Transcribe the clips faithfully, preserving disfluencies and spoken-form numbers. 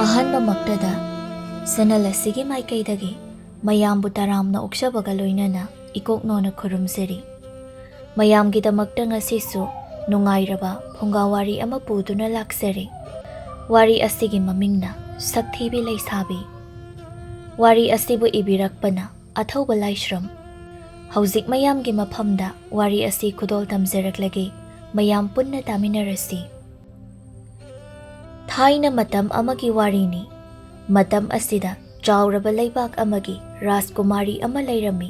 ꯑꯍꯥꯟꯕꯃꯛꯇꯗ ꯁꯅꯜ ꯑꯁꯤꯒꯤ ꯃꯥꯏꯀꯩꯗꯒꯤ ꯃꯌꯥꯝꯕꯨ ꯇꯔꯥꯝꯅ ꯑꯣꯛꯆꯕꯒ ꯂꯣꯏꯅꯅ ꯏꯀꯣꯛꯅꯣꯅ ꯈꯨꯔꯨꯝꯖꯔꯤ꯫ ꯃꯌꯥꯝꯒꯤꯗꯃꯛꯇ ꯉꯁꯤꯁꯨ ꯅꯨꯡꯉꯥꯏꯔꯕ ꯐꯨꯡꯒꯥ ꯋꯥꯔꯤ ꯑꯃ ꯄꯨꯗꯨꯅ ꯂꯥꯛꯆꯔꯤ꯫ ꯋꯥꯔꯤ ꯑꯁꯤꯒꯤ ꯃꯃꯤꯡꯅ ꯁꯛꯊꯤꯕꯤ ꯂꯩꯁꯥꯕꯤ꯫ ꯋꯥꯔꯤ ꯑꯁꯤꯕꯨ ꯏꯕꯤꯔꯛꯄꯅ ꯑꯊꯧꯕ ꯂꯥꯏꯁ꯭ꯔꯝ꯫ ꯍꯧꯖꯤꯛ ꯃꯌꯥꯝꯒꯤ ꯃꯐꯝꯗ ꯋꯥꯔꯤ ꯑꯁꯤ ꯈꯨꯗꯣꯜ ꯇꯝꯖꯔꯛꯂꯒꯦ, ꯃꯌꯥꯝ ꯄꯨꯟꯅ ꯇꯥꯃꯤꯟꯅꯔꯁꯤ꯫ ꯊꯥꯏꯅ ꯃꯇꯝ ꯑꯃꯒꯤ ꯋꯥꯔꯤꯅꯤ꯫ ꯃꯇꯝ ꯑꯁꯤꯗ ꯆꯥꯎꯔꯕ ꯂꯩꯕꯥꯛ ꯑꯃꯒꯤ ꯔꯥꯖꯀꯨꯃꯥꯔꯤ ꯑꯃ ꯂꯩꯔꯝꯃꯤ꯫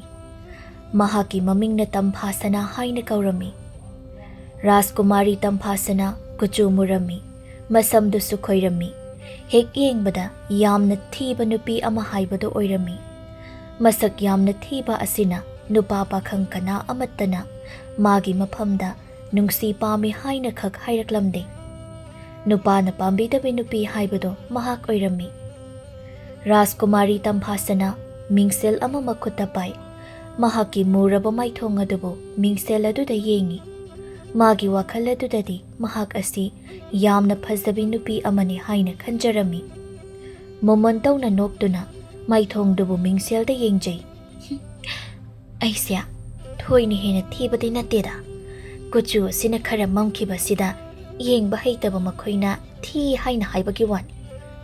ꯃꯍꯥꯛꯀꯤ ꯃꯃꯤꯡꯅ ꯇꯝꯐꯥꯁꯅꯥ ꯍꯥꯏꯅ ꯀꯧꯔꯝꯃꯤ꯫ ꯔꯥꯖꯀꯨꯃꯥꯔꯤ ꯇꯝꯐꯥꯁꯅꯥ ꯀꯨꯆꯨ ꯃꯨꯔꯝꯃꯤ, ꯃꯁꯝꯗꯨꯁꯨ ꯈꯣꯏꯔꯝꯃꯤ꯫ ꯍꯦꯛ ꯌꯦꯡꯕꯗ ꯌꯥꯝꯅ ꯊꯤꯕ ꯅꯨꯄꯤ ꯑꯃ ꯍꯥꯏꯕꯗꯨ ꯑꯣꯏꯔꯝꯃꯤ꯫ ꯃꯁꯛ ꯌꯥꯝꯅ ꯊꯤꯕ ꯑꯁꯤꯅ ꯅꯨꯄꯥ ꯄꯥꯈꯪ ꯀꯅꯥ ꯑꯃꯠꯇꯅ ꯃꯥꯒꯤ ꯃꯐꯝꯗ ꯅꯨꯡꯁꯤ ꯄꯥꯝꯃꯤ ꯍꯥꯏꯅ ꯈꯛ ꯍꯥꯏꯔꯛꯂꯝꯗꯦ꯫ ꯅꯨꯄꯥꯅ ꯄꯥꯝꯕꯤꯗꯕ ꯅꯨꯄꯤ ꯍꯥꯏꯕꯗꯨ ꯃꯍꯥꯛ ꯑꯣꯏꯔꯝꯃꯤ꯫ ꯔꯥꯖꯀꯨꯃꯥꯔꯤ ꯇꯝꯐꯥꯁꯅꯥ ꯃꯤꯡꯁꯦꯜ ꯑꯃ ꯃꯈꯨꯠꯇ ꯄꯥꯏ꯫ ꯃꯍꯥꯛꯀꯤ ꯃꯨꯔꯕ ꯃꯥꯏꯊꯣꯡ ꯑꯗꯨꯕꯨ ꯃꯤꯡꯁꯦꯜ ꯑꯗꯨꯗ ꯌꯦꯡꯉꯤ꯫ ꯃꯥꯒꯤ ꯋꯥꯈꯜ ꯑꯗꯨꯗꯗꯤ ꯃꯍꯥꯛ ꯑꯁꯤ ꯌꯥꯝꯅ ꯐꯖꯕꯤ ꯅꯨꯄꯤ ꯑꯃꯅꯤ ꯍꯥꯏꯅ ꯈꯟꯖꯔꯝꯃꯤ꯫ ꯃꯃꯣꯟ ꯇꯧꯅ ꯅꯣꯛꯇꯨꯅ ꯃꯥꯏꯊꯣꯡꯗꯨꯕꯨ ꯃꯤꯡꯁꯦꯜꯗ ꯌꯦꯡꯖꯩ꯫ "ꯑꯩꯁꯦ ꯊꯣꯏꯅ ꯍꯦꯟꯅ ꯊꯤꯕꯗꯤ ꯅꯠꯇꯦꯗ꯫ ꯀꯨꯆꯨ ꯑꯁꯤꯅ ꯈꯔ ꯃꯝꯈꯤꯕꯁꯤꯗ ꯌꯦꯡꯕ ꯍꯩꯇꯕ ꯃꯈꯣꯏꯅ ꯊꯤ ꯍꯥꯏꯅ ꯍꯥꯏꯕꯒꯤ ꯋꯥꯅꯤ꯫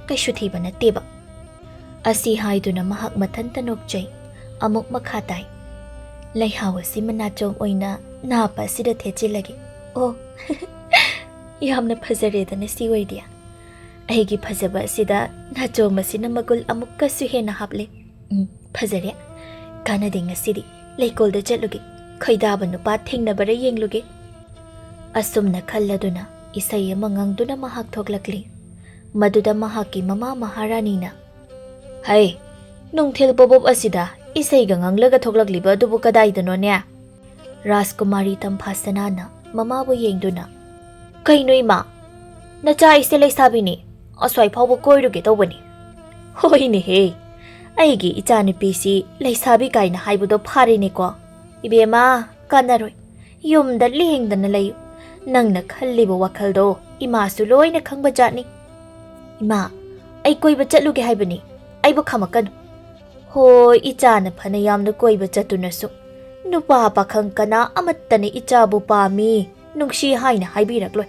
ꯀꯩꯁꯨ ꯊꯤꯕ ꯅꯠꯇꯦꯕ꯫" ꯑꯁꯤ ꯍꯥꯏꯗꯨꯅ ꯃꯍꯥꯛ ꯃꯊꯟꯇ ꯅꯣꯛꯆꯩ꯫ ꯑꯃꯨꯛ ꯃꯈꯥ ꯇꯥꯏ꯫ "ꯂꯩꯍꯥꯎ ꯑꯁꯤ ꯃꯅꯥꯆꯣꯝ ꯑꯣꯏꯅ ꯅꯥꯞꯄ ꯑꯁꯤꯗ ꯊꯦꯠꯆꯤꯜꯂꯒꯦ꯫ ꯑꯣ, ꯌꯥꯝꯅ ꯐꯖꯔꯦꯗꯅ ꯁꯤ ꯑꯣꯏꯗꯤ꯫ ꯑꯩꯒꯤ ꯐꯖꯕ ꯑꯁꯤꯗ ꯅꯥꯆꯣꯝ ꯑꯁꯤꯅ ꯃꯒꯨꯜ ꯑꯃꯨꯛꯀꯁꯨ ꯍꯦꯟꯅ ꯍꯥꯞꯂꯦ꯫ ꯎꯝ, ꯐꯖꯔꯦ꯫ ꯀꯥꯟꯅꯗꯦ ꯉꯁꯤꯗꯤ꯫ ꯂꯩꯀꯣꯜꯗ ꯆꯠꯂꯨꯒꯦ꯫ ꯈꯣꯏꯗꯥꯕ ꯅꯨꯄꯥ ꯊꯦꯡꯅꯕꯔ ꯌꯦꯡꯂꯨꯒꯦ꯫" ꯑꯁꯨꯝꯅ ꯈꯜꯂꯗꯨꯅ ꯏꯁꯩ ꯑꯃ ꯉꯪꯗꯨꯅ ꯃꯍꯥꯛ ꯊꯣꯛꯂꯛꯂꯤ꯫ ꯃꯗꯨꯗ ꯃꯍꯥꯛꯀꯤ ꯃꯃꯥ ꯃꯍꯥꯔꯥꯅꯤꯅ, "ꯍꯩ, ꯅꯨꯡꯊꯤꯜ ꯄꯣꯕꯣꯞ ꯑꯁꯤꯗ ꯏꯁꯩꯒ ꯉꯪꯂꯒ ꯊꯣꯛꯂꯛꯂꯤꯕ ꯑꯗꯨꯕꯨ ꯀꯗꯥꯏꯗꯅꯣꯅꯦ?" ꯔꯥꯖꯀꯨꯃꯥꯔꯤ ꯇꯝꯐꯥꯁꯅꯥꯅ ꯃꯃꯥꯕꯨ ꯌꯦꯡꯗꯨꯅ, "ꯀꯩꯅꯣ ꯏꯃꯥ, ꯅꯆꯥ ꯑꯩꯁꯦ ꯂꯩꯁꯥꯕꯤꯅꯤ, ꯑꯁ꯭ꯋꯥꯏ ꯐꯥꯎꯕ ꯀꯣꯏꯔꯨꯒꯦ ꯇꯧꯕꯅꯤ꯫" "ꯍꯣꯏꯅꯦꯍꯦ, ꯑꯩꯒꯤ ꯏꯆꯥꯅꯨꯄꯤꯁꯤ ꯂꯩꯁꯥꯕꯤ ꯀꯥꯏꯅ ꯍꯥꯏꯕꯗꯣ ꯐꯥꯔꯦꯅꯦꯀꯣ꯫ ꯏꯕꯦꯝꯃ, ꯀꯥꯟꯅꯔꯣꯏ, ꯌꯨꯝꯗ ꯂꯦꯡꯗꯅ ꯂꯩꯌꯨ꯫ ꯅꯪꯅ ꯈꯜꯂꯤꯕ ꯋꯥꯈꯜꯗꯣ ꯏꯃꯥꯁꯨ ꯂꯣꯏꯅ ꯈꯪꯕ ꯖꯥꯠꯅꯤ꯫ ꯏꯃꯥ, ꯑꯩ ꯀꯣꯏꯕ ꯆꯠꯂꯨꯒꯦ ꯍꯥꯏꯕꯅꯤ꯫ ꯑꯩꯕꯨ ꯈꯥꯝꯃꯛꯀꯅꯨ꯫ ꯍꯣꯏ, ꯏꯆꯥꯅ ꯐꯅ ꯌꯥꯝꯅ ꯀꯣꯏꯕ ꯆꯠꯇꯨꯅꯁꯨ ꯅꯨꯄꯥ ꯄꯥꯈꯪ ꯀꯅꯥ ꯑꯃꯠꯇꯅ ꯏꯆꯥꯕꯨ ꯄꯥꯝꯃꯤ, ꯅꯨꯡꯁꯤ ꯍꯥꯏꯅ ꯍꯥꯏꯕꯤꯔꯛꯂꯣꯏ꯫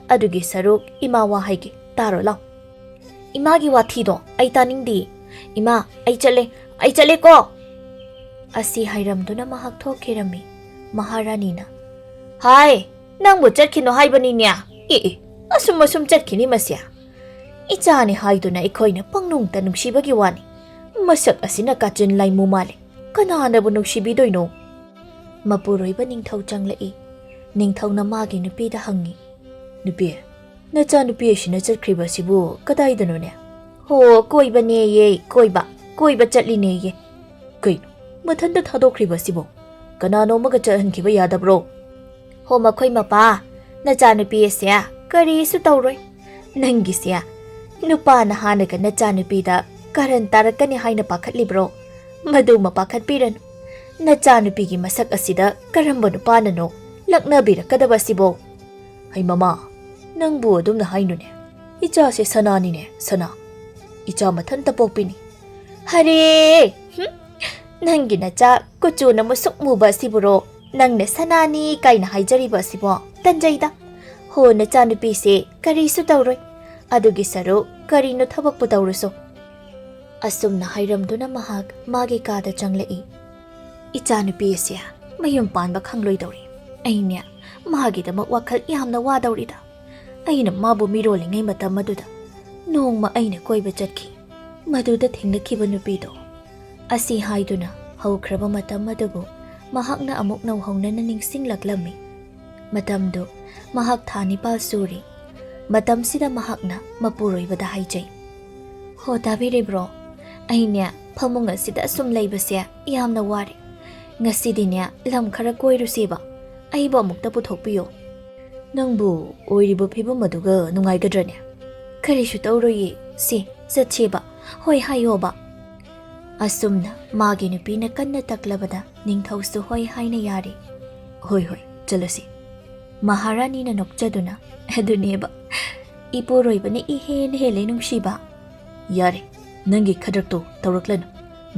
ꯑꯗꯨꯒꯤ ꯁꯔꯨꯛ ꯏꯃꯥ ꯋꯥ ꯍꯥꯏꯒꯦ, ꯇꯥꯔꯣ ꯂꯥꯎ꯫ ꯏꯃꯥꯒꯤ ꯋꯥꯊꯤꯗꯣ ꯑꯩ ꯇꯥꯅꯤꯡꯗꯦ꯫ ꯏꯃꯥ, ꯑꯩ ꯆꯠꯂꯦ, ꯑꯩ ꯆꯠꯂꯦꯀꯣ꯫ ꯑꯁꯤ ꯍꯥꯏꯔꯝꯗꯨꯅ ꯃꯍꯥꯛ ꯊꯣꯛꯈꯤꯔꯝꯃꯤ꯫ ꯃꯍꯥꯔꯥꯅꯤꯅ, ꯍꯥꯏ, ꯅꯪꯕꯨ ꯆꯠꯈꯤꯅꯣ ꯍꯥꯏꯕꯅꯤꯅꯦ꯫ ꯑꯦ ꯑꯦ, ꯑꯁꯨꯝ ꯑꯁꯨꯝ ꯆꯠꯈꯤꯅꯤ ꯃꯁꯦ꯫ ꯏꯆꯥꯅꯤ ꯍꯥꯏꯗꯨꯅ ꯑꯩꯈꯣꯏꯅ ꯄꯪꯅꯨꯡꯇ ꯅꯨꯡꯁꯤꯕꯒꯤ ꯋꯥꯅꯤ꯫ ꯃꯁꯛ ꯑꯁꯤꯅ ꯀꯥꯆꯤꯟ ꯂꯥꯏꯃꯨ ꯃꯥꯜꯂꯦ꯫ ꯀꯅꯥꯅꯕꯨ ꯅꯨꯡꯁꯤꯕꯤꯗꯣꯏꯅꯣ? ꯃꯄꯨꯔꯣꯏꯕ ꯅꯤꯡꯊꯧ ꯆꯪꯂꯛꯏ꯫ ꯅꯤꯡꯊꯧꯅ ꯃꯥꯒꯤ ꯅꯨꯄꯤꯗ ꯍꯪꯉꯤ, ꯅꯨꯄꯤ, ꯅꯆꯥꯅꯨꯄꯤ ꯑꯁꯤꯅ ꯆꯠꯈ꯭ꯔꯤꯕ ꯑꯁꯤꯕꯨ ꯀꯗꯥꯏꯗꯅꯣꯅꯦ? ꯍꯣ, ꯀꯣꯏꯕꯅꯦꯌꯦ, ꯀꯣꯏꯕ, ꯀꯣꯏꯕ ꯆꯠꯂꯤꯅꯦꯌꯦ꯫ ꯀꯩꯅꯣ, ꯃꯊꯟꯇ ꯊꯥꯗꯣꯛꯈ꯭ꯔꯤꯕ ꯑꯁꯤꯕꯣ? ꯀꯅꯥꯅꯣ ꯑꯃꯒ ꯆꯠꯍꯟꯈꯤꯕ ꯌꯥꯗꯕ꯭ꯔꯣ? ꯍꯣ, ꯃꯈꯣꯏ ꯃꯄꯥ, ꯅꯆꯥꯅꯨꯄꯤ ꯑꯁꯦ ꯀꯔꯤꯁꯨ ꯇꯧꯔꯣꯏ꯫ ꯅꯪꯒꯤꯁꯦ ꯅꯨꯄꯥꯅ ꯍꯥꯟꯅꯒ ꯅꯆꯥꯅꯨꯄꯤꯗ ꯀꯔꯟ ꯇꯥꯔꯛꯀꯅꯤ ꯍꯥꯏꯅ ꯄꯥꯈꯠꯂꯤꯕ꯭ꯔꯣ? ꯃꯗꯨꯃ ꯄꯥꯈꯠꯄꯤꯔꯅꯨ꯫ ꯅꯆꯥꯅꯨꯄꯤꯒꯤ ꯃꯁꯛ ꯑꯁꯤꯗ ꯀꯔꯝꯕ ꯅꯨꯄꯥꯅꯅꯣ ꯂꯛꯅꯕꯤꯔꯛꯀꯗꯕ ꯑꯁꯤꯕꯣ? ꯍꯩ ꯃꯃꯥ, ꯅꯪꯕꯨ ꯑꯗꯨꯝꯅ ꯍꯥꯏꯅꯨꯅꯦ꯫ ꯏꯆꯥꯁꯦ ꯁꯅꯥꯅꯤꯅꯦ, ꯁꯅꯥ꯫ ꯏꯆꯥ ꯃꯊꯟꯇ ꯄꯣꯛꯄꯤꯅꯤ꯫ ꯍꯔꯦ! ꯍꯨꯝ! ꯅꯪꯒꯤ ꯅꯆꯥ ꯀꯨꯆꯨꯅ ꯃꯨꯁꯨꯛ ꯃꯨꯕ ꯑꯁꯤꯕꯨꯔꯣ ꯅꯪꯅ ꯁꯅꯥꯅꯤ ꯀꯥꯏꯅ ꯍꯥꯏꯖꯔꯤꯕ ꯑꯁꯤꯕꯣ? ꯇꯟꯖꯩꯗ꯫ ꯍꯣ, ꯅꯆꯥꯅꯨꯄꯤꯁꯦ ꯀꯔꯤꯁꯨ ꯇꯧꯔꯣꯏ꯫ ꯑꯗꯨꯒꯤ ꯁꯔꯨꯛ ꯀꯔꯤꯅꯣ ꯊꯕꯛꯄꯨ ꯇꯧꯔꯨꯁꯣ꯫ ꯑꯁꯨꯝꯅ ꯍꯥꯏꯔꯝꯗꯨꯅ ꯃꯍꯥꯛ ꯃꯥꯒꯤ ꯀꯥꯗ ꯆꯪꯂꯛꯏ꯫ ꯏꯆꯥꯅꯨꯄꯤ ꯑꯁꯦ ꯃꯌꯨꯝ ꯄꯥꯟꯕ ꯈꯪꯂꯣꯏꯗꯧꯔꯤ꯫ ꯑꯩꯅꯦ ꯃꯥꯒꯤꯗꯃꯛ ꯋꯥꯈꯜ ꯌꯥꯝꯅ ꯋꯥꯗꯧꯔꯤꯗ꯫ ꯑꯩꯅ ꯃꯥꯕꯨ ꯃꯤꯔꯣꯜꯂꯤꯉꯩ ꯃꯇꯝ ꯑꯗꯨꯗ ꯅꯣꯡꯃ ꯑꯩꯅ ꯀꯣꯏꯕ ꯆꯠꯈꯤ꯫ ꯃꯗꯨꯗ ꯊꯦꯡꯅꯈꯤꯕ ꯅꯨꯄꯤꯗꯣ꯫ ꯑꯁꯤ ꯍꯥꯏꯗꯨꯅ ꯍꯧꯈ꯭ꯔꯕ ꯃꯇꯝ ꯑꯗꯨꯕꯨ ꯃꯍꯥꯛꯅ ꯑꯃꯨꯛ ꯅꯧꯍꯧꯅꯅ ꯅꯤꯡꯁꯤꯡꯂꯛꯂꯝꯃꯤ꯫ ꯃꯇꯝꯗꯨ ꯃꯍꯥꯛ ꯊꯥ ꯅꯤꯄꯥꯜ ꯁꯨꯔꯤ꯫ ꯃꯇꯝꯁꯤꯗ ꯃꯍꯥꯛꯅ ꯃꯄꯨꯔꯣꯏꯕꯗ ꯍꯥꯏꯖꯩ, ꯍꯣ, ꯇꯥꯕꯤꯔꯤꯕ꯭ꯔꯣ? ꯑꯩꯅꯦ ꯐꯃꯨꯡ ꯑꯁꯤꯗ ꯑꯁꯨꯝ ꯂꯩꯕꯁꯦ ꯌꯥꯝꯅ ꯋꯥꯔꯦ꯫ ꯉꯁꯤꯗꯤꯅꯦ ꯂꯝ ꯈꯔ ꯀꯣꯏꯔꯨꯁꯦꯕ꯫ ꯑꯩꯕꯨ ꯑꯃꯨꯛꯇ ꯄꯨꯊꯣꯛꯄꯤꯌꯣ꯫ ꯅꯪꯕꯨ ꯑꯣꯏꯔꯤꯕ ꯐꯤꯕꯝ ꯑꯗꯨꯒ ꯅꯨꯡꯉꯥꯏꯒꯗ꯭ꯔꯅꯦ? ꯀꯔꯤꯁꯨ ꯇꯧꯔꯣꯏꯌꯦ꯫ ꯁꯤ, ꯆꯠꯁꯦꯕ꯫ ꯍꯣꯏ ꯍꯥꯏꯌꯣꯕ꯫ ꯑꯁꯨꯝꯅ ꯃꯥꯒꯤ ꯅꯨꯄꯤꯅ ꯀꯟꯅ ꯇꯛꯂꯕꯗ ꯅꯤꯡꯊꯧꯁꯨ ꯍꯣꯏ ꯍꯥꯏꯅ ꯌꯥꯔꯦ꯫ ꯍꯣꯏ, ꯍꯣꯏ, ꯆꯠꯂꯁꯤ꯫ ꯃꯍꯥꯔꯥꯅꯤꯅ ꯅꯣꯛꯆꯗꯨꯅ, ꯑꯗꯨꯅꯦꯕ, ꯏꯄꯨꯔꯣꯏꯕꯅ ꯏꯍꯦꯟ ꯍꯦꯜꯂꯦ ꯅꯨꯡꯁꯤꯕ꯫ "ꯌꯥꯔꯦ, ꯅꯪꯒꯤ ꯈꯗ꯭ꯔꯛꯇꯣ ꯇꯧꯔꯛꯂꯅꯨ꯫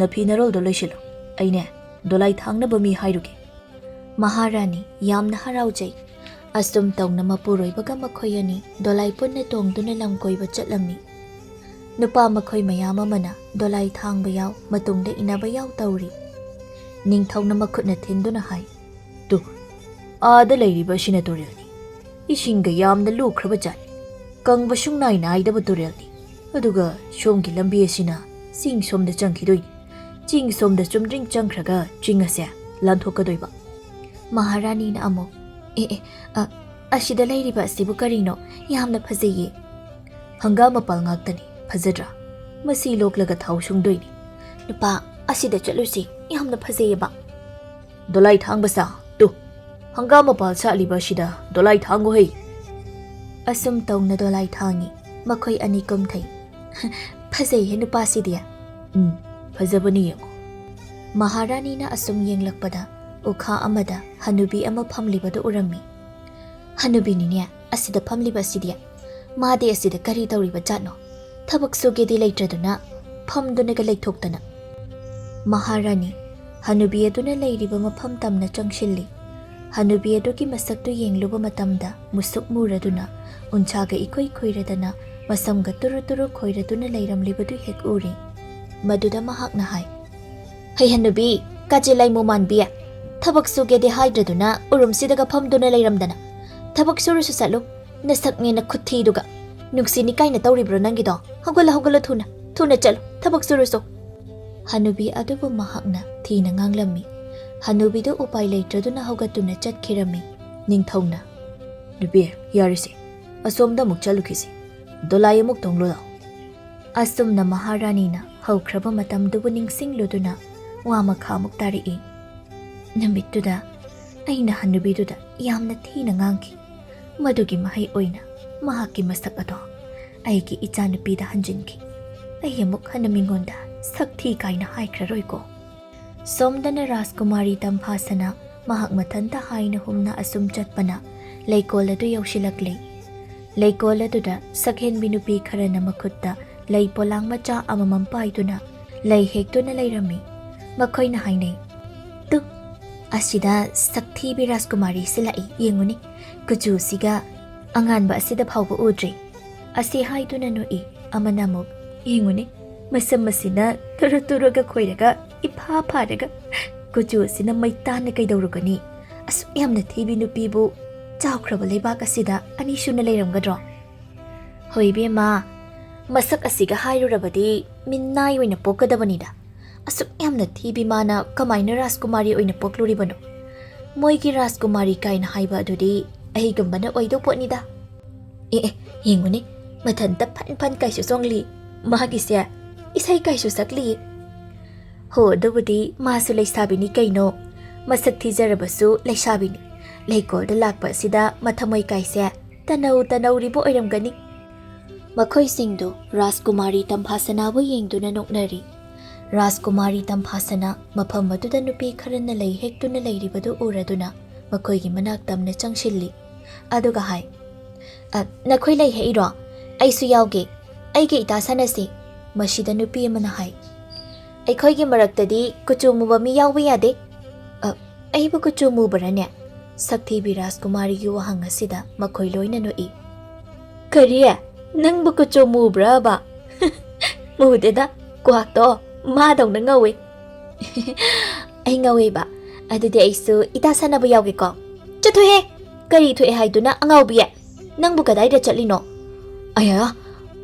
ꯅꯐꯤ ꯅꯔꯣꯜꯗꯣ ꯂꯣꯏꯁꯤꯜꯂꯨ꯫ ꯑꯩꯅꯦ, ꯗꯣꯂꯥꯏ ꯊꯥꯡꯅꯕ ꯃꯤ ꯍꯥꯏꯔꯨꯒꯦ꯫" ꯃꯍꯥꯔꯥꯅꯤ ꯌꯥꯝꯅ ꯍꯔꯥꯎꯖꯩ꯫ ꯑꯁꯨꯝ ꯇꯧꯅ ꯃꯄꯨꯔꯣꯏꯕꯒ ꯃꯈꯣꯏ ꯑꯅꯤ ꯗꯣꯂꯥꯏ ꯄꯨꯟꯅ ꯇꯣꯡꯗꯨꯅ ꯂꯝ ꯀꯣꯏꯕ ꯆꯠꯂꯝꯃꯤ꯫ ꯅꯨꯄꯥ ꯃꯈꯣꯏ ꯃꯌꯥꯝ ꯑꯃꯅ ꯗꯣꯂꯥꯏ ꯊꯥꯡꯕ ꯌꯥꯎ, ꯃꯇꯨꯡꯗ ꯏꯟꯅꯕ ꯌꯥꯎ ꯇꯧꯔꯤ꯫ ꯅꯤꯡꯊꯧꯅ ꯃꯈꯨꯠꯅ ꯊꯤꯟꯗꯨꯅ ꯍꯥꯏ, "ꯇꯨ, ꯑꯥꯗ ꯂꯩꯔꯤꯕ ꯑꯁꯤꯅ ꯇꯨꯔꯦꯜꯅꯤ꯫ ꯏꯁꯤꯡꯒ ꯌꯥꯝꯅ ꯂꯨꯈ꯭ꯔꯕ ꯖꯥꯠꯅꯤ꯫ ꯀꯪꯕ ꯁꯨꯡꯅꯥꯏ ꯅꯥꯏꯗꯕ ꯇꯨꯔꯦꯜꯅꯤ꯫ ꯑꯗꯨꯒ ꯁꯣꯝꯒꯤ ꯂꯝꯕꯤ ꯑꯁꯤꯅ ꯆꯤꯡ ꯁꯣꯝꯗ ꯆꯪꯈꯤꯗꯣꯏꯅꯤ꯫ ꯆꯤꯡ ꯁꯣꯝꯗ ꯆꯨꯝꯗ꯭ꯔꯤꯡ ꯆꯪꯈ꯭ꯔꯒ ꯆꯤꯡ ꯑꯁꯦ ꯂꯥꯟꯊꯣꯛꯀꯗꯣꯏꯕ꯫" ꯃꯍꯥꯔꯥꯅꯤꯅ ꯑꯃꯨꯛ, "ꯑꯦ, ꯑꯦ, ꯑ, ꯑꯁꯤꯗ ꯂꯩꯔꯤꯕ ꯑꯁꯤꯕꯨ ꯀꯔꯤꯅꯣ? ꯌꯥꯝꯅ ꯐꯖꯩꯌꯦ꯫" "ꯍꯪꯒꯥꯝ ꯃꯄꯥꯜ ꯉꯥꯛꯇꯅꯤ, ꯐꯖꯗ꯭ꯔꯥ? ꯃꯁꯤ ꯂꯣꯛꯂꯒ ꯊꯥꯎ ꯁꯨꯡꯗꯣꯏꯅꯤ꯫ ꯅꯨꯄꯥ, ꯑꯁꯤꯗ ꯆꯠꯂꯨꯁꯤ, ꯌꯥꯝꯅ ꯐꯖꯩꯌꯦꯕ꯫" "ꯗꯣꯂꯥꯏ ꯊꯥꯡꯕ ꯁꯥ, ꯇꯨ, ꯍꯪꯒꯥꯝ ꯃꯄꯥꯜ ꯁꯥꯠꯂꯤꯕ ꯑꯁꯤꯗ ꯗꯣꯂꯥꯏ ꯊꯥꯡꯉꯨ ꯍꯩ꯫" ꯑꯁꯨꯝ ꯇꯧꯅ ꯗꯣꯂꯥꯏ ꯊꯥꯡꯉꯤ꯫ ꯃꯈꯣꯏ ꯑꯅꯤ ꯀꯨꯝꯊꯩ꯫ "ꯐꯖꯩꯍꯦ ꯅꯨꯄꯥꯁꯤꯗꯤ꯫" "ꯎꯝ, ꯐꯖꯕꯅꯤ, ꯌꯦꯡꯉꯣ꯫" ꯃꯍꯥꯔꯥꯅꯤꯅ ꯑꯁꯨꯝ ꯌꯦꯡꯂꯛꯄꯗ ꯎꯈꯥ ꯑꯃꯗ ꯍꯅꯨꯕꯤ ꯑꯃ ꯐꯝꯂꯤꯕꯗꯨ ꯎꯔꯝꯃꯤ꯫ "ꯍꯅꯨꯕꯤꯅꯤꯅꯦ ꯑꯁꯤꯗ ꯐꯝꯂꯤꯕ ꯑꯁꯤꯗꯤ꯫ ꯃꯥꯗꯤ ꯑꯁꯤꯗ ꯀꯔꯤ ꯇꯧꯔꯤꯕ ꯖꯥꯠꯅꯣ? ꯊꯕꯛ ꯁꯨꯒꯦꯗꯤ ꯂꯩꯇ꯭ꯔꯗꯨꯅ ꯐꯝꯗꯨꯅꯒ ꯂꯩꯊꯣꯛꯇꯅ꯫" ꯃꯍꯥꯔꯥꯅꯤ ꯍꯅꯨꯕꯤ ꯑꯗꯨꯅ ꯂꯩꯔꯤꯕ ꯃꯐꯝ ꯇꯝꯅ ꯆꯪꯁꯤꯜꯂꯤ꯫ ꯍꯅꯨꯕꯤ ꯑꯗꯨꯒꯤ ꯃꯁꯛꯇꯨ ꯌꯦꯡꯂꯨꯕ ꯃꯇꯝꯗ ꯃꯨꯁꯨꯛ ꯃꯨꯔꯗꯨꯅ, ꯎꯟꯁꯥꯒ ꯏꯈꯨꯏ ꯈꯨꯏꯔꯗꯅ, ꯃꯁꯝꯒ ꯇꯨꯔꯨ ꯇꯨꯔꯨ ꯈꯣꯏꯔꯗꯨꯅ ꯂꯩꯔꯝꯂꯤꯕꯗꯨ ꯍꯦꯛ ꯎꯔꯦ꯫ ꯃꯗꯨꯗ ꯃꯍꯥꯛꯅ ꯍꯥꯏ, "ꯍꯩ ꯍꯅꯨꯕꯤ, ꯀꯥꯆꯤꯜ ꯂꯥꯏꯃꯨ ꯃꯥꯟꯕꯤ, ꯊꯕꯛ ꯁꯨꯒꯦꯗꯤ ꯍꯥꯏꯗ꯭ꯔꯗꯨꯅ ꯎꯔꯨꯝꯁꯤꯗꯒ ꯐꯝꯗꯨꯅ ꯂꯩꯔꯝꯗꯅ꯫ ꯊꯕꯛ ꯁꯨꯔꯨꯁꯨ ꯆꯠꯂꯨ, ꯅꯁꯛꯅꯦ ꯅꯈꯨꯠꯊꯤꯗꯨꯒ꯫ ꯅꯨꯡꯁꯤ ꯅꯤꯀꯥꯏꯅ ꯇꯧꯔꯤꯕ꯭ꯔꯣ ꯅꯪꯒꯤꯗꯣ? ꯍꯧꯒꯠꯂꯣ, ꯍꯧꯒꯠꯂꯣ ꯊꯨꯅ, ꯊꯨꯅ ꯆꯠꯂꯨ, ꯊꯕꯛ ꯁꯨꯔꯨꯁꯨ꯫" ꯍꯅꯨꯕꯤ ꯑꯗꯨꯕꯨ ꯃꯍꯥꯛꯅ ꯊꯤꯅ ꯉꯥꯡꯂꯝꯃꯤ꯫ ꯍꯅꯨꯕꯤꯗꯨ ꯎꯄꯥꯏ ꯂꯩꯇ꯭ꯔꯗꯨꯅ ꯍꯧꯒꯠꯇꯨꯅ ꯆꯠꯈꯤꯔꯝꯃꯤ꯫ ꯅꯤꯡꯊꯧꯅ, "ꯅꯨꯄꯤ, ꯌꯥꯔꯤꯁꯦ, ꯑꯁꯣꯝꯗ ꯑꯃꯨꯛ ꯆꯠꯂꯨꯈꯤꯁꯤ, ꯗꯣꯂꯥꯏ ꯑꯃꯨꯛ ꯊꯣꯡꯂꯨ ꯂꯥꯎ꯫" ꯑꯁꯨꯝꯅ ꯃꯍꯥꯔꯥꯅꯤꯅ ꯍꯧꯈ꯭ꯔꯕ ꯃꯇꯝꯗꯨꯕꯨ ꯅꯤꯡꯁꯤꯡꯂꯨꯗꯨꯅ ꯋꯥ ꯃꯈꯥ ꯑꯃꯨꯛ ꯇꯥꯔꯛꯏ꯫ ꯅꯨꯃꯤꯠꯇꯨꯗ ꯑꯩꯅ ꯍꯅꯨꯕꯤꯗꯨꯗ ꯌꯥꯝꯅ ꯊꯤꯅ ꯉꯥꯡꯈꯤ꯫ ꯃꯗꯨꯒꯤ ꯃꯍꯩ ꯑꯣꯏꯅ ꯃꯍꯥꯛꯀꯤ ꯃꯁꯛ ꯑꯗꯣ ꯑꯩꯒꯤ ꯏꯆꯥꯅꯨꯄꯤꯗ ꯍꯟꯖꯤꯟꯈꯤ꯫ ꯑꯩ ꯑꯃꯨꯛ ꯍꯟꯅ ꯃꯤꯉꯣꯟꯗ ꯁꯛ ꯊꯤ ꯀꯥꯏꯅ ꯍꯥꯏꯈ꯭ꯔꯔꯣꯏꯀꯣ꯫ ꯁꯣꯝꯗꯅ ꯔꯥꯖꯀꯨꯃꯥꯔꯤ ꯇꯝꯐꯥꯁꯅ ꯃꯍꯥꯛ ꯃꯊꯟꯇ ꯍꯥꯏꯅ ꯍꯨꯝꯅ ꯑꯁꯨꯝ ꯆꯠꯄꯅ ꯂꯩꯀꯣꯜ ꯑꯗꯨ ꯌꯧꯁꯤꯜꯂꯛꯂꯦ꯫ ꯂꯩꯀꯣꯜ ꯑꯗꯨꯗ ꯁꯛꯍꯦꯟꯕꯤ ꯅꯨꯄꯤ ꯈꯔꯅ ꯃꯈꯨꯠꯇ ꯂꯩ ꯄꯣꯂꯥꯡ ꯃꯆꯥ ꯑꯃꯃꯝ ꯄꯥꯏꯗꯨꯅ ꯂꯩ ꯍꯦꯛꯇꯨꯅ ꯂꯩꯔꯝꯃꯤ꯫ ꯃꯈꯣꯏꯅ ꯍꯥꯏꯅꯩ, "ꯇꯨ, ꯑꯁꯤꯗ ꯁꯛꯊꯤꯕꯤ ꯔꯥꯖꯀꯨꯃꯥꯔꯤꯁꯤ ꯂꯥꯛꯏ, ꯌꯦꯡꯉꯨꯅꯦ, ꯀꯨꯆꯨꯁꯤꯒ ꯑꯉꯥꯟꯕ ꯑꯁꯤꯗ ꯐꯥꯎꯕ ꯎꯗ꯭ꯔꯤ"꯫ ꯑꯁꯤ ꯍꯥꯏꯗꯨꯅ ꯅꯣꯛꯏ꯫ ꯑꯃꯅ ꯑꯃꯨꯛ, "ꯌꯦꯡꯉꯨꯅꯦ, ꯃꯁꯝ ꯑꯁꯤꯅ ꯇꯨꯔꯨ ꯇꯨꯔꯨꯒ ꯈꯣꯏꯔꯒ ꯏꯐꯥ ꯐꯥꯔꯒ, ꯀꯨꯆꯨ ꯑꯁꯤꯅ ꯃꯩꯇꯥꯟꯅ ꯀꯩꯗꯧꯔꯨꯒꯅꯤ? ꯑꯁꯨꯛ ꯌꯥꯝꯅ ꯊꯤꯕꯤ ꯅꯨꯄꯤꯕꯨ ꯆꯥꯎꯈ꯭ꯔꯕ ꯂꯩꯕꯥꯛ ꯑꯁꯤꯗ ꯑꯅꯤꯁꯨꯅ ꯂꯩꯔꯝꯒꯗ꯭ꯔꯣ?" "ꯍꯣꯏ ꯏꯕꯦꯝꯃ, ꯃꯁꯛ ꯑꯁꯤꯒ ꯍꯥꯏꯔꯨꯔꯕꯗꯤ ꯃꯤꯅꯥꯏ ꯑꯣꯏꯅ ꯄꯣꯛꯀꯗꯕꯅꯤꯗ꯫ ꯑꯁꯨꯛ ꯌꯥꯝꯅ ꯊꯤꯕꯤ ꯃꯥꯅ ꯀꯃꯥꯏꯅ ꯔꯥꯖꯀꯨꯃꯥꯔꯤ ꯑꯣꯏꯅ ꯄꯣꯛꯂꯨꯔꯤꯕꯅꯣ? ꯃꯣꯏꯒꯤ ꯔꯥꯖꯀꯨꯃꯥꯔꯤ ꯀꯥꯏꯅ ꯍꯥꯏꯕ ꯑꯗꯨꯗꯤ ꯑꯩꯒꯨꯝꯕꯅ ꯑꯣꯏꯗꯧ ꯄꯣꯠꯅꯤꯗ꯫ ꯑꯦ, ꯑꯦ, ꯌꯦꯡꯉꯨꯅꯦ, ꯃꯊꯟꯇ ꯐꯟ ꯐꯟ ꯀꯥꯏꯁꯨ ꯆꯣꯡꯂꯤ꯫ ꯃꯥꯒꯤꯁꯦ ꯏꯁꯩ ꯀꯥꯏꯁꯨ ꯁꯛꯂꯤ꯫ ꯍꯣ, ꯑꯗꯨꯕꯨꯗꯤ ꯃꯥꯁꯨ ꯂꯩꯁꯥꯕꯤꯅꯤ ꯀꯩꯅꯣ꯫ ꯃꯁꯛ ꯊꯤꯖꯔꯕꯁꯨ ꯂꯩꯁꯥꯕꯤꯅꯤ꯫ ꯂꯩꯀꯣꯜꯗ ꯂꯥꯛꯄ ꯑꯁꯤꯗ ꯃꯊꯃꯣꯏ ꯀꯥꯏꯁꯦ ꯇꯅꯧ ꯇꯅꯧꯔꯤꯕ ꯑꯣꯏꯔꯝꯒꯅꯤ"꯫ ꯃꯈꯣꯏꯁꯤꯡꯗꯨ ꯔꯥꯖꯀꯨꯃꯥꯔꯤ ꯇꯝꯐꯥꯁꯅꯥꯕꯨ ꯌꯦꯡꯗꯨꯅ ꯅꯣꯛꯅꯔꯤ꯫ ꯔꯥꯖꯀꯨꯃꯥꯔꯤ ꯇꯝꯐꯥꯁꯅꯥ ꯃꯐꯝ ꯑꯗꯨꯗ ꯅꯨꯄꯤ ꯈꯔꯅ ꯂꯩ ꯍꯦꯛꯇꯨꯅ ꯂꯩꯔꯤꯕꯗꯨ ꯎꯔꯗꯨꯅ ꯃꯈꯣꯏꯒꯤ ꯃꯅꯥꯛ ꯇꯝꯅ ꯆꯪꯁꯤꯜꯂꯤ꯫ ꯑꯗꯨꯒ ꯍꯥꯏ, "ꯑ, ꯅꯈꯣꯏ ꯂꯩ ꯍꯦꯛꯏꯔꯣ? ꯑꯩꯁꯨ ꯌꯥꯎꯒꯦ꯫ ꯑꯩꯒ ꯏꯇꯥ ꯁꯥꯟꯅꯁꯤ"꯫ ꯃꯁꯤꯗ ꯅꯨꯄꯤ ꯑꯃꯅ ꯍꯥꯏ, "ꯑꯩꯈꯣꯏꯒꯤ ꯃꯔꯛꯇꯗꯤ ꯀꯨꯆꯨ ꯃꯨꯕ ꯃꯤ ꯌꯥꯎꯕ ꯌꯥꯗꯦ"꯫ "ꯑ, ꯑꯩꯕꯨ ꯀꯨꯆꯨ ꯃꯨꯕ꯭ꯔꯅꯦ?" ꯁꯛꯊꯤꯕꯤ ꯔꯥꯖꯀꯨꯃꯥꯔꯤꯒꯤ ꯋꯥꯍꯪ ꯑꯁꯤꯗ ꯃꯈꯣꯏ ꯂꯣꯏꯅ ꯅꯣꯛꯏ꯫ "ꯀꯔꯤ? ꯅꯪꯕꯨ ꯀꯨꯆꯨ ꯃꯨꯕ꯭ꯔꯕ?" "ꯃꯨꯗꯦꯗ, ꯀ꯭ꯋꯥꯛꯇꯣ ꯃꯥꯗꯧꯅ ꯉꯧꯋꯦ"꯫ "ꯑꯩ ꯉꯧꯋꯦꯕ? ꯑꯗꯨꯗꯤ ꯑꯩꯁꯨ ꯏꯇꯥ ꯁꯥꯟꯅꯕ ꯌꯥꯎꯒꯦꯀꯣ"꯫ "ꯆꯠꯊꯣꯛꯍꯦ! ꯀꯔꯤ ꯊꯣꯛꯑꯦ ꯍꯥꯏꯗꯨꯅ, ꯑꯉꯥꯎꯕꯤ? ꯅꯪꯕꯨ ꯀꯗꯥꯏꯗ ꯆꯠꯂꯤꯅꯣ?" "ꯑꯌꯥ,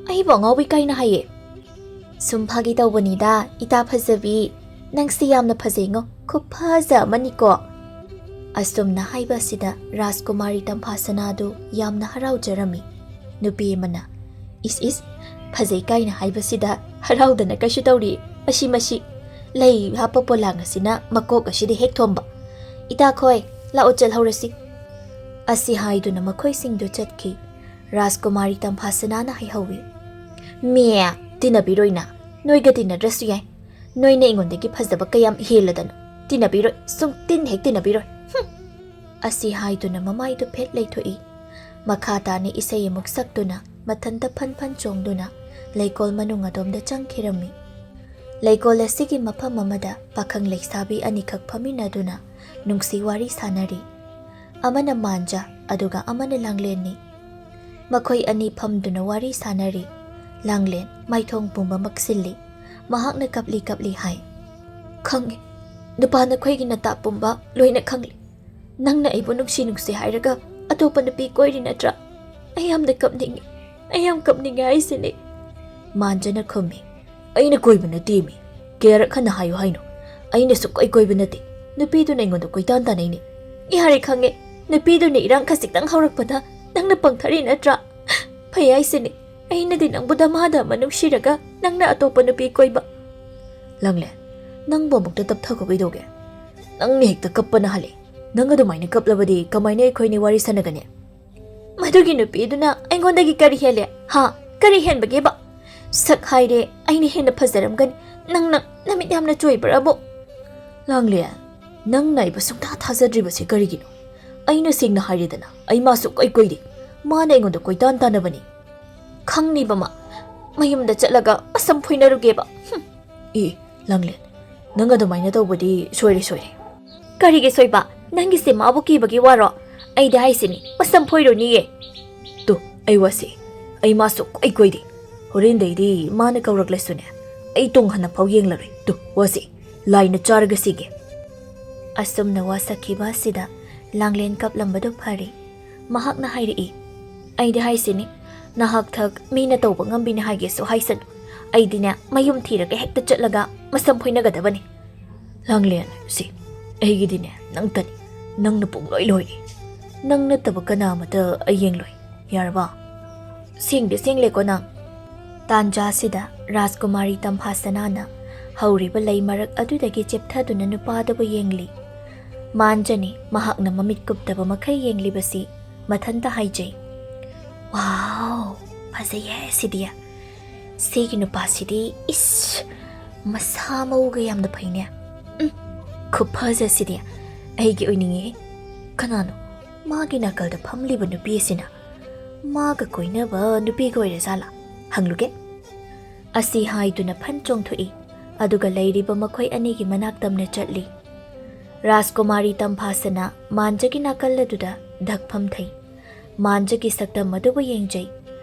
ꯑꯩꯕꯨ ꯑꯉꯥꯎꯕꯤ ꯀꯥꯏꯅ ꯍꯥꯏꯌꯦ"꯫ "ꯁꯨꯝ ꯐꯥꯒꯤ ꯇꯧꯕꯅꯤꯗ, ꯏꯇꯥ ꯐꯖꯕꯤ꯫ ꯅꯪꯁꯤ ꯌꯥꯝꯅ ꯐꯖꯩꯉꯣ, ꯈꯨꯐꯖ ꯑꯃꯅꯤꯀꯣ"꯫ ꯑꯁꯨꯝꯅ ꯍꯥꯏꯕ ꯑꯁꯤꯗ ꯔꯥꯖꯀꯨꯃꯥꯔꯤ ꯇꯝꯐꯥꯁꯅꯥꯗꯨ ꯌꯥꯝꯅ ꯍꯔꯥꯎꯖꯔꯝꯃꯤ꯫ ꯅꯨꯄꯤ ꯑꯃꯅ, "ꯏꯁ ꯏꯁ, ꯐꯖꯩ ꯀꯥꯏꯅ ꯍꯥꯏꯕꯁꯤꯗ ꯍꯔꯥꯎꯗꯅ ꯀꯩꯁꯨ ꯇꯧꯔꯤ꯫ ꯃꯁꯤ, ꯃꯁꯤ, ꯂꯩ ꯍꯥꯞꯄ ꯄꯣꯂꯥꯡ ꯑꯁꯤꯅ ꯃꯀꯣꯛ ꯑꯁꯤꯗ ꯍꯦꯛ ꯊꯣꯝꯕ꯫ ꯏꯇꯥꯈꯣꯏ, ꯂꯥꯛꯑꯣ ꯆꯠꯍꯧꯔꯁꯤ"꯫ ꯑꯁꯤ ꯍꯥꯏꯗꯨꯅ ꯃꯈꯣꯏꯁꯤꯡꯗꯨ ꯆꯠꯈꯤ꯫ ꯔꯥꯖꯀꯨꯃꯥꯔꯤ ꯇꯝꯐꯥꯁꯅꯥꯅ ꯍꯥꯏꯍꯧꯏ, "ꯃꯦ, ꯇꯤꯟꯅꯕꯤꯔꯣꯏꯅ, ꯅꯣꯏꯒ ꯇꯤꯟꯅꯗ꯭ꯔꯁꯨ ꯌꯥꯏ꯫ ꯅꯣꯏꯅ ꯑꯩꯉꯣꯟꯗꯒꯤ ꯐꯖꯕ ꯀꯌꯥꯝ ꯍꯦꯜꯂꯗꯅ꯫ ꯇꯤꯟꯅꯕꯤꯔꯣꯏ, ꯁꯨꯡꯇꯤꯟ ꯍꯦꯛ ꯇꯤꯟꯅꯕꯤꯔꯣꯏ꯫ ꯍꯨꯝ!" ꯑꯁꯤ ꯍꯥꯏꯗꯨꯅ ꯃꯃꯥꯏꯗꯨ ꯐꯦꯠ ꯂꯩꯊꯣꯛꯏ꯫ ꯃꯈꯥ ꯇꯥꯅ ꯏꯁꯩ ꯑꯃꯨꯛ ꯁꯛꯇꯨꯅ ꯃꯊꯟꯇ ꯐꯟ ꯐꯟ ꯆꯣꯡꯗꯨꯅ ꯂꯩꯀꯣꯜ ꯃꯅꯨꯡ ꯑꯗꯣꯝꯗ ꯆꯪꯈꯤꯔꯝꯃꯤ꯫ ꯂꯩꯀꯣꯜ ꯑꯁꯤꯒꯤ ꯃꯐꯝ ꯑꯃꯗ ꯄꯥꯈꯪ ꯂꯩꯁꯥꯕꯤ ꯑꯅꯤꯈꯛ ꯐꯝꯃꯤꯟꯅꯗꯨꯅ ꯅꯨꯡꯁꯤ ꯋꯥꯔꯤ ꯁꯥꯅꯔꯤ꯫ ꯑꯃꯅ ꯃꯥꯟꯖ, ꯑꯗꯨꯒ ꯑꯃꯅ ꯂꯥꯡꯂꯦꯟꯅꯤ꯫ ꯃꯈꯣꯏ ꯑꯅꯤ ꯐꯝꯗꯨꯅ ꯋꯥꯔꯤ ꯁꯥꯅꯔꯤ꯫ ꯂꯥꯡꯂꯦꯟ ꯃꯥꯏꯊꯣꯡ ꯄꯨꯝꯕ ꯃꯛꯁꯤꯜꯂꯤ꯫ ꯃꯍꯥꯛꯅ ꯀꯞꯂꯤ ꯀꯞꯂꯤ ꯍꯥꯏ, "ꯈꯪꯉꯦ, ꯅꯨꯄꯥ ꯅꯈꯣꯏꯒꯤ ꯅꯇꯥ ꯄꯨꯝꯕ ꯂꯣꯏꯅ ꯈꯪꯂꯦ꯫ ꯅꯪꯅ ꯑꯩꯕꯨ ꯅꯨꯡꯁꯤ ꯅꯨꯡꯁꯤ ꯍꯥꯏꯔꯒ ꯑꯇꯣꯞꯄ ꯅꯨꯄꯤ ꯀꯣꯏꯔꯤ ꯅꯠꯇ꯭ꯔꯥ? ꯑꯩ ꯌꯥꯝꯅ ꯀꯞꯅꯤꯡꯉꯤ, ꯑꯩ ꯌꯥꯝ ꯀꯞꯅꯤꯡꯉꯦ ꯍꯥꯏꯁꯤꯅꯤ꯫" ꯃꯥꯟꯖꯅ ꯈꯨꯝꯃꯤ, "ꯑꯩꯅ ꯀꯣꯏꯕ ꯅꯠꯇꯦꯃꯤ꯫ ꯀꯌꯥꯔꯛ ꯍꯟꯅ ꯍꯥꯏꯌꯨ ꯍꯥꯏꯅꯣ? ꯑꯩꯅ ꯁꯨꯛꯀꯣꯏ ꯀꯣꯏꯕ ꯅꯠꯇꯦ꯫ ꯅꯨꯄꯤꯗꯨꯅ ꯑꯩꯉꯣꯟꯗ ꯀꯣꯏꯇꯥꯟ ꯇꯥꯟꯅꯩꯅꯦ꯫" "ꯌꯥꯔꯦ, ꯈꯪꯉꯦ꯫ ꯅꯨꯄꯤꯗꯨꯅ ꯏꯔꯥꯡ ꯈꯖꯤꯛꯇꯪ ꯍꯧꯔꯛꯄꯗ ꯅꯪꯅ ꯄꯪꯊꯔꯤ ꯅꯠꯇ꯭ꯔꯥ? ꯐꯩ ꯍꯥꯏꯁꯤꯅꯤ꯫ ꯑꯩꯅꯗꯤ ꯅꯪꯕꯨ ꯗꯃꯥꯗ ꯑꯃ ꯅꯨꯡꯁꯤꯔꯒ ꯅꯪꯅ ꯑꯇꯣꯞꯄ ꯅꯨꯄꯤ ꯀꯣꯏꯕ꯫" "ꯂꯥꯡꯂꯦꯟ, ꯅꯪꯕꯨ ꯑꯃꯨꯛꯇ ꯇꯞꯊꯈꯣ ꯀꯩꯗꯧꯒꯦ? ꯅꯪꯅ ꯍꯦꯛꯇ ꯀꯞꯄꯅ ꯍꯥꯜꯂꯦ꯫ ꯅꯪ ꯑꯗꯨꯃꯥꯏꯅ ꯀꯞꯂꯕꯗꯤ ꯀꯃꯥꯏꯅ ꯑꯩꯈꯣꯏꯅꯤ ꯋꯥꯔꯤ ꯁꯥꯟꯅꯒꯅꯤ?" "ꯃꯗꯨꯒꯤ ꯅꯨꯄꯤꯗꯨꯅ ꯑꯩꯉꯣꯟꯗꯒꯤ ꯀꯔꯤ ꯍꯦꯜꯂꯦ? ꯍꯥ? ꯀꯔꯤ ꯍꯦꯟꯕꯒꯦꯕ? ꯁꯛ ꯍꯥꯏꯔꯦ ꯑꯩꯅ ꯍꯦꯟꯅ ꯐꯖꯔꯝꯒꯅꯤ꯫ ꯅꯪꯅ ꯅꯃꯤꯠ ꯌꯥꯝꯅ ꯆꯣꯏꯕ꯭ꯔꯥꯕꯣ?" "ꯂꯥꯡꯂꯦꯟ, ꯅꯪꯅ ꯑꯩꯕꯨ ꯁꯨꯡꯊꯥ ꯊꯥꯖꯗ꯭ꯔꯤꯕꯁꯤ ꯀꯔꯤꯒꯤꯅꯣ? ꯑꯩꯅ ꯁꯦꯡꯅ ꯍꯥꯏꯔꯦꯗꯅ, ꯑꯩ ꯃꯥ ꯁꯨꯛꯀꯣꯏ ꯀꯣꯏꯗꯦ꯫ ꯃꯥꯅ ꯑꯩꯉꯣꯟꯗ ꯀꯣꯏꯇꯥꯟ ꯇꯥꯟꯅꯕꯅꯤ꯫" "ꯈꯪꯅꯤꯕ ꯃꯥ꯫ ꯃꯌꯨꯝꯗ ꯆꯠꯂꯒ ꯃꯁꯝ ꯐꯣꯏꯅꯔꯨꯒꯦꯕ꯫" "ꯍꯨꯝ꯫ ꯑꯦ, ꯂꯥꯡꯂꯦꯟ, ꯅꯪ ꯑꯗꯨꯃꯥꯏꯅ ꯇꯧꯕꯗꯤ ꯁꯣꯏꯔꯦ, ꯁꯣꯏꯔꯦ꯫" "ꯀꯔꯤꯒꯤ ꯁꯣꯏꯕ? ꯅꯪꯒꯤꯁꯦ ꯃꯥꯕꯨ ꯀꯤꯕꯒꯤ ꯋꯥꯔꯣ? ꯑꯩꯗꯤ ꯍꯥꯏꯁꯤꯅꯤ, ꯃꯁꯝ ꯐꯣꯏꯔꯨꯅꯤꯌꯦ꯫" "ꯇꯨ, ꯑꯩ ꯋꯥꯁꯤ, ꯑꯩ ꯃꯥ ꯁꯨꯛꯀꯣꯏ ꯀꯣꯏꯗꯦ꯫ ꯍꯣꯔꯦꯟꯗꯩꯗꯤ ꯃꯥꯅ ꯀꯧꯔꯛꯂꯁꯨꯅꯦ, ꯑꯩ ꯇꯨꯡ ꯍꯟꯅ ꯐꯥꯎ ꯌꯦꯡꯂꯔꯣꯏ꯫ ꯇꯨ, ꯋꯥꯁꯤ, ꯂꯥꯏꯅ ꯆꯥꯔꯒ ꯁꯤꯒꯦ꯫" ꯑꯁꯨꯝꯅ ꯋꯥ ꯁꯛꯈꯤꯕ ꯑꯁꯤꯗ ꯂꯥꯡꯂꯦꯟ ꯀꯞꯂꯝꯕꯗꯨ ꯐꯔꯦ꯫ ꯃꯍꯥꯛꯅ ꯍꯥꯏꯔꯛꯏ, "ꯑꯩꯗꯤ ꯍꯥꯏꯁꯤꯅꯤ, ꯅꯍꯥꯛ ꯊꯛ ꯃꯤꯅ ꯇꯧꯕ ꯉꯝꯕꯤꯅꯤ ꯍꯥꯏꯒꯦꯁꯨ ꯍꯥꯏꯁꯅꯨ꯫ ꯑꯩꯗꯤꯅꯦ, ꯃꯌꯨꯝ ꯊꯤꯔꯒ ꯍꯦꯛꯇ ꯆꯠꯂꯒ ꯃꯁꯝ ꯐꯣꯏꯅꯒꯗꯕꯅꯤ꯫" "ꯂꯥꯡꯂꯦꯟ, ꯁꯤ, ꯑꯩꯒꯤꯗꯤꯅꯦ ꯅꯪꯇꯅꯤ꯫ ꯅꯪꯅ ꯄꯨꯡꯂꯣꯏ ꯂꯣꯏꯔꯦ꯫ ꯅꯪ ꯅꯠꯇꯕ ꯀꯅꯥ ꯑꯃꯇ ꯑꯩ ꯌꯦꯡꯂꯣꯏ꯫ ꯌꯥꯔꯕ?" "ꯁꯦꯡꯗꯤ ꯁꯦꯡꯂꯦꯀꯣ ꯅꯪ?" ꯇꯥꯟꯖꯥꯁꯤꯗ ꯔꯥꯖꯀꯨꯃꯥꯔꯤ ꯇꯝꯐꯥꯁꯅꯥꯅ ꯍꯧꯔꯤꯕ ꯂꯩ ꯃꯔꯛ ꯑꯗꯨꯗꯒꯤ ꯆꯦꯞꯊꯗꯨꯅ ꯅꯨꯄꯥꯗꯨꯕꯨ ꯌꯦꯡꯂꯤ꯫ ꯃꯥꯟꯖꯅꯤ ꯃꯍꯥꯛꯅ ꯃꯃꯤꯠ ꯀꯨꯞꯇꯕ ꯃꯈꯩ ꯌꯦꯡꯂꯤꯕꯁꯤ꯫ ꯃꯊꯟꯇ ꯍꯥꯏꯖꯩ, "ꯋꯥꯎ, ꯐꯖꯩꯌꯦ ꯁꯤꯗꯤ꯫ ꯁꯤꯒꯤ ꯅꯨꯄꯥꯁꯤꯗꯤ, ꯏꯁ, ꯃꯁꯥ ꯃꯎꯒ ꯌꯥꯝꯅ ꯐꯩꯅꯦ꯫ ꯎꯝ, ꯈꯨꯐꯖꯁꯤꯗꯤ ꯑꯩꯒꯤ ꯑꯣꯏꯅꯤꯡꯉꯤ꯫ ꯀꯅꯥꯅꯣ ꯃꯥꯒꯤ ꯅꯥꯀꯜꯗ ꯐꯝꯂꯤꯕ ꯅꯨꯄꯤ ꯑꯁꯤꯅ? ꯃꯥꯒ ꯀꯣꯏꯅꯕ ꯅꯨꯄꯤꯒ ꯑꯣꯏꯔꯖꯥꯠꯂꯥ? ꯍꯪꯂꯨꯒꯦ꯫" ꯑꯁꯤ ꯍꯥꯏꯗꯨꯅ ꯐꯟ ꯆꯣꯡꯊꯣꯛꯏ꯫ ꯑꯗꯨꯒ ꯂꯩꯔꯤꯕ ꯃꯈꯣꯏ ꯑꯅꯤꯒꯤ ꯃꯅꯥꯛ ꯇꯝꯅ ꯆꯠꯂꯤ꯫ ꯔꯥꯖꯀꯨꯃꯥꯔꯤ ꯇꯝꯐꯥꯁꯅꯥ ꯃꯥꯟꯖꯒꯤ ꯅꯥꯀꯜ ꯑꯗꯨꯗ ꯙꯛ ꯐꯝꯊꯩ꯫ ꯃꯥꯟꯖꯒꯤ ꯁꯛꯇꯝ ꯑꯗꯨꯕꯨ ꯌꯦꯡꯖꯩ꯫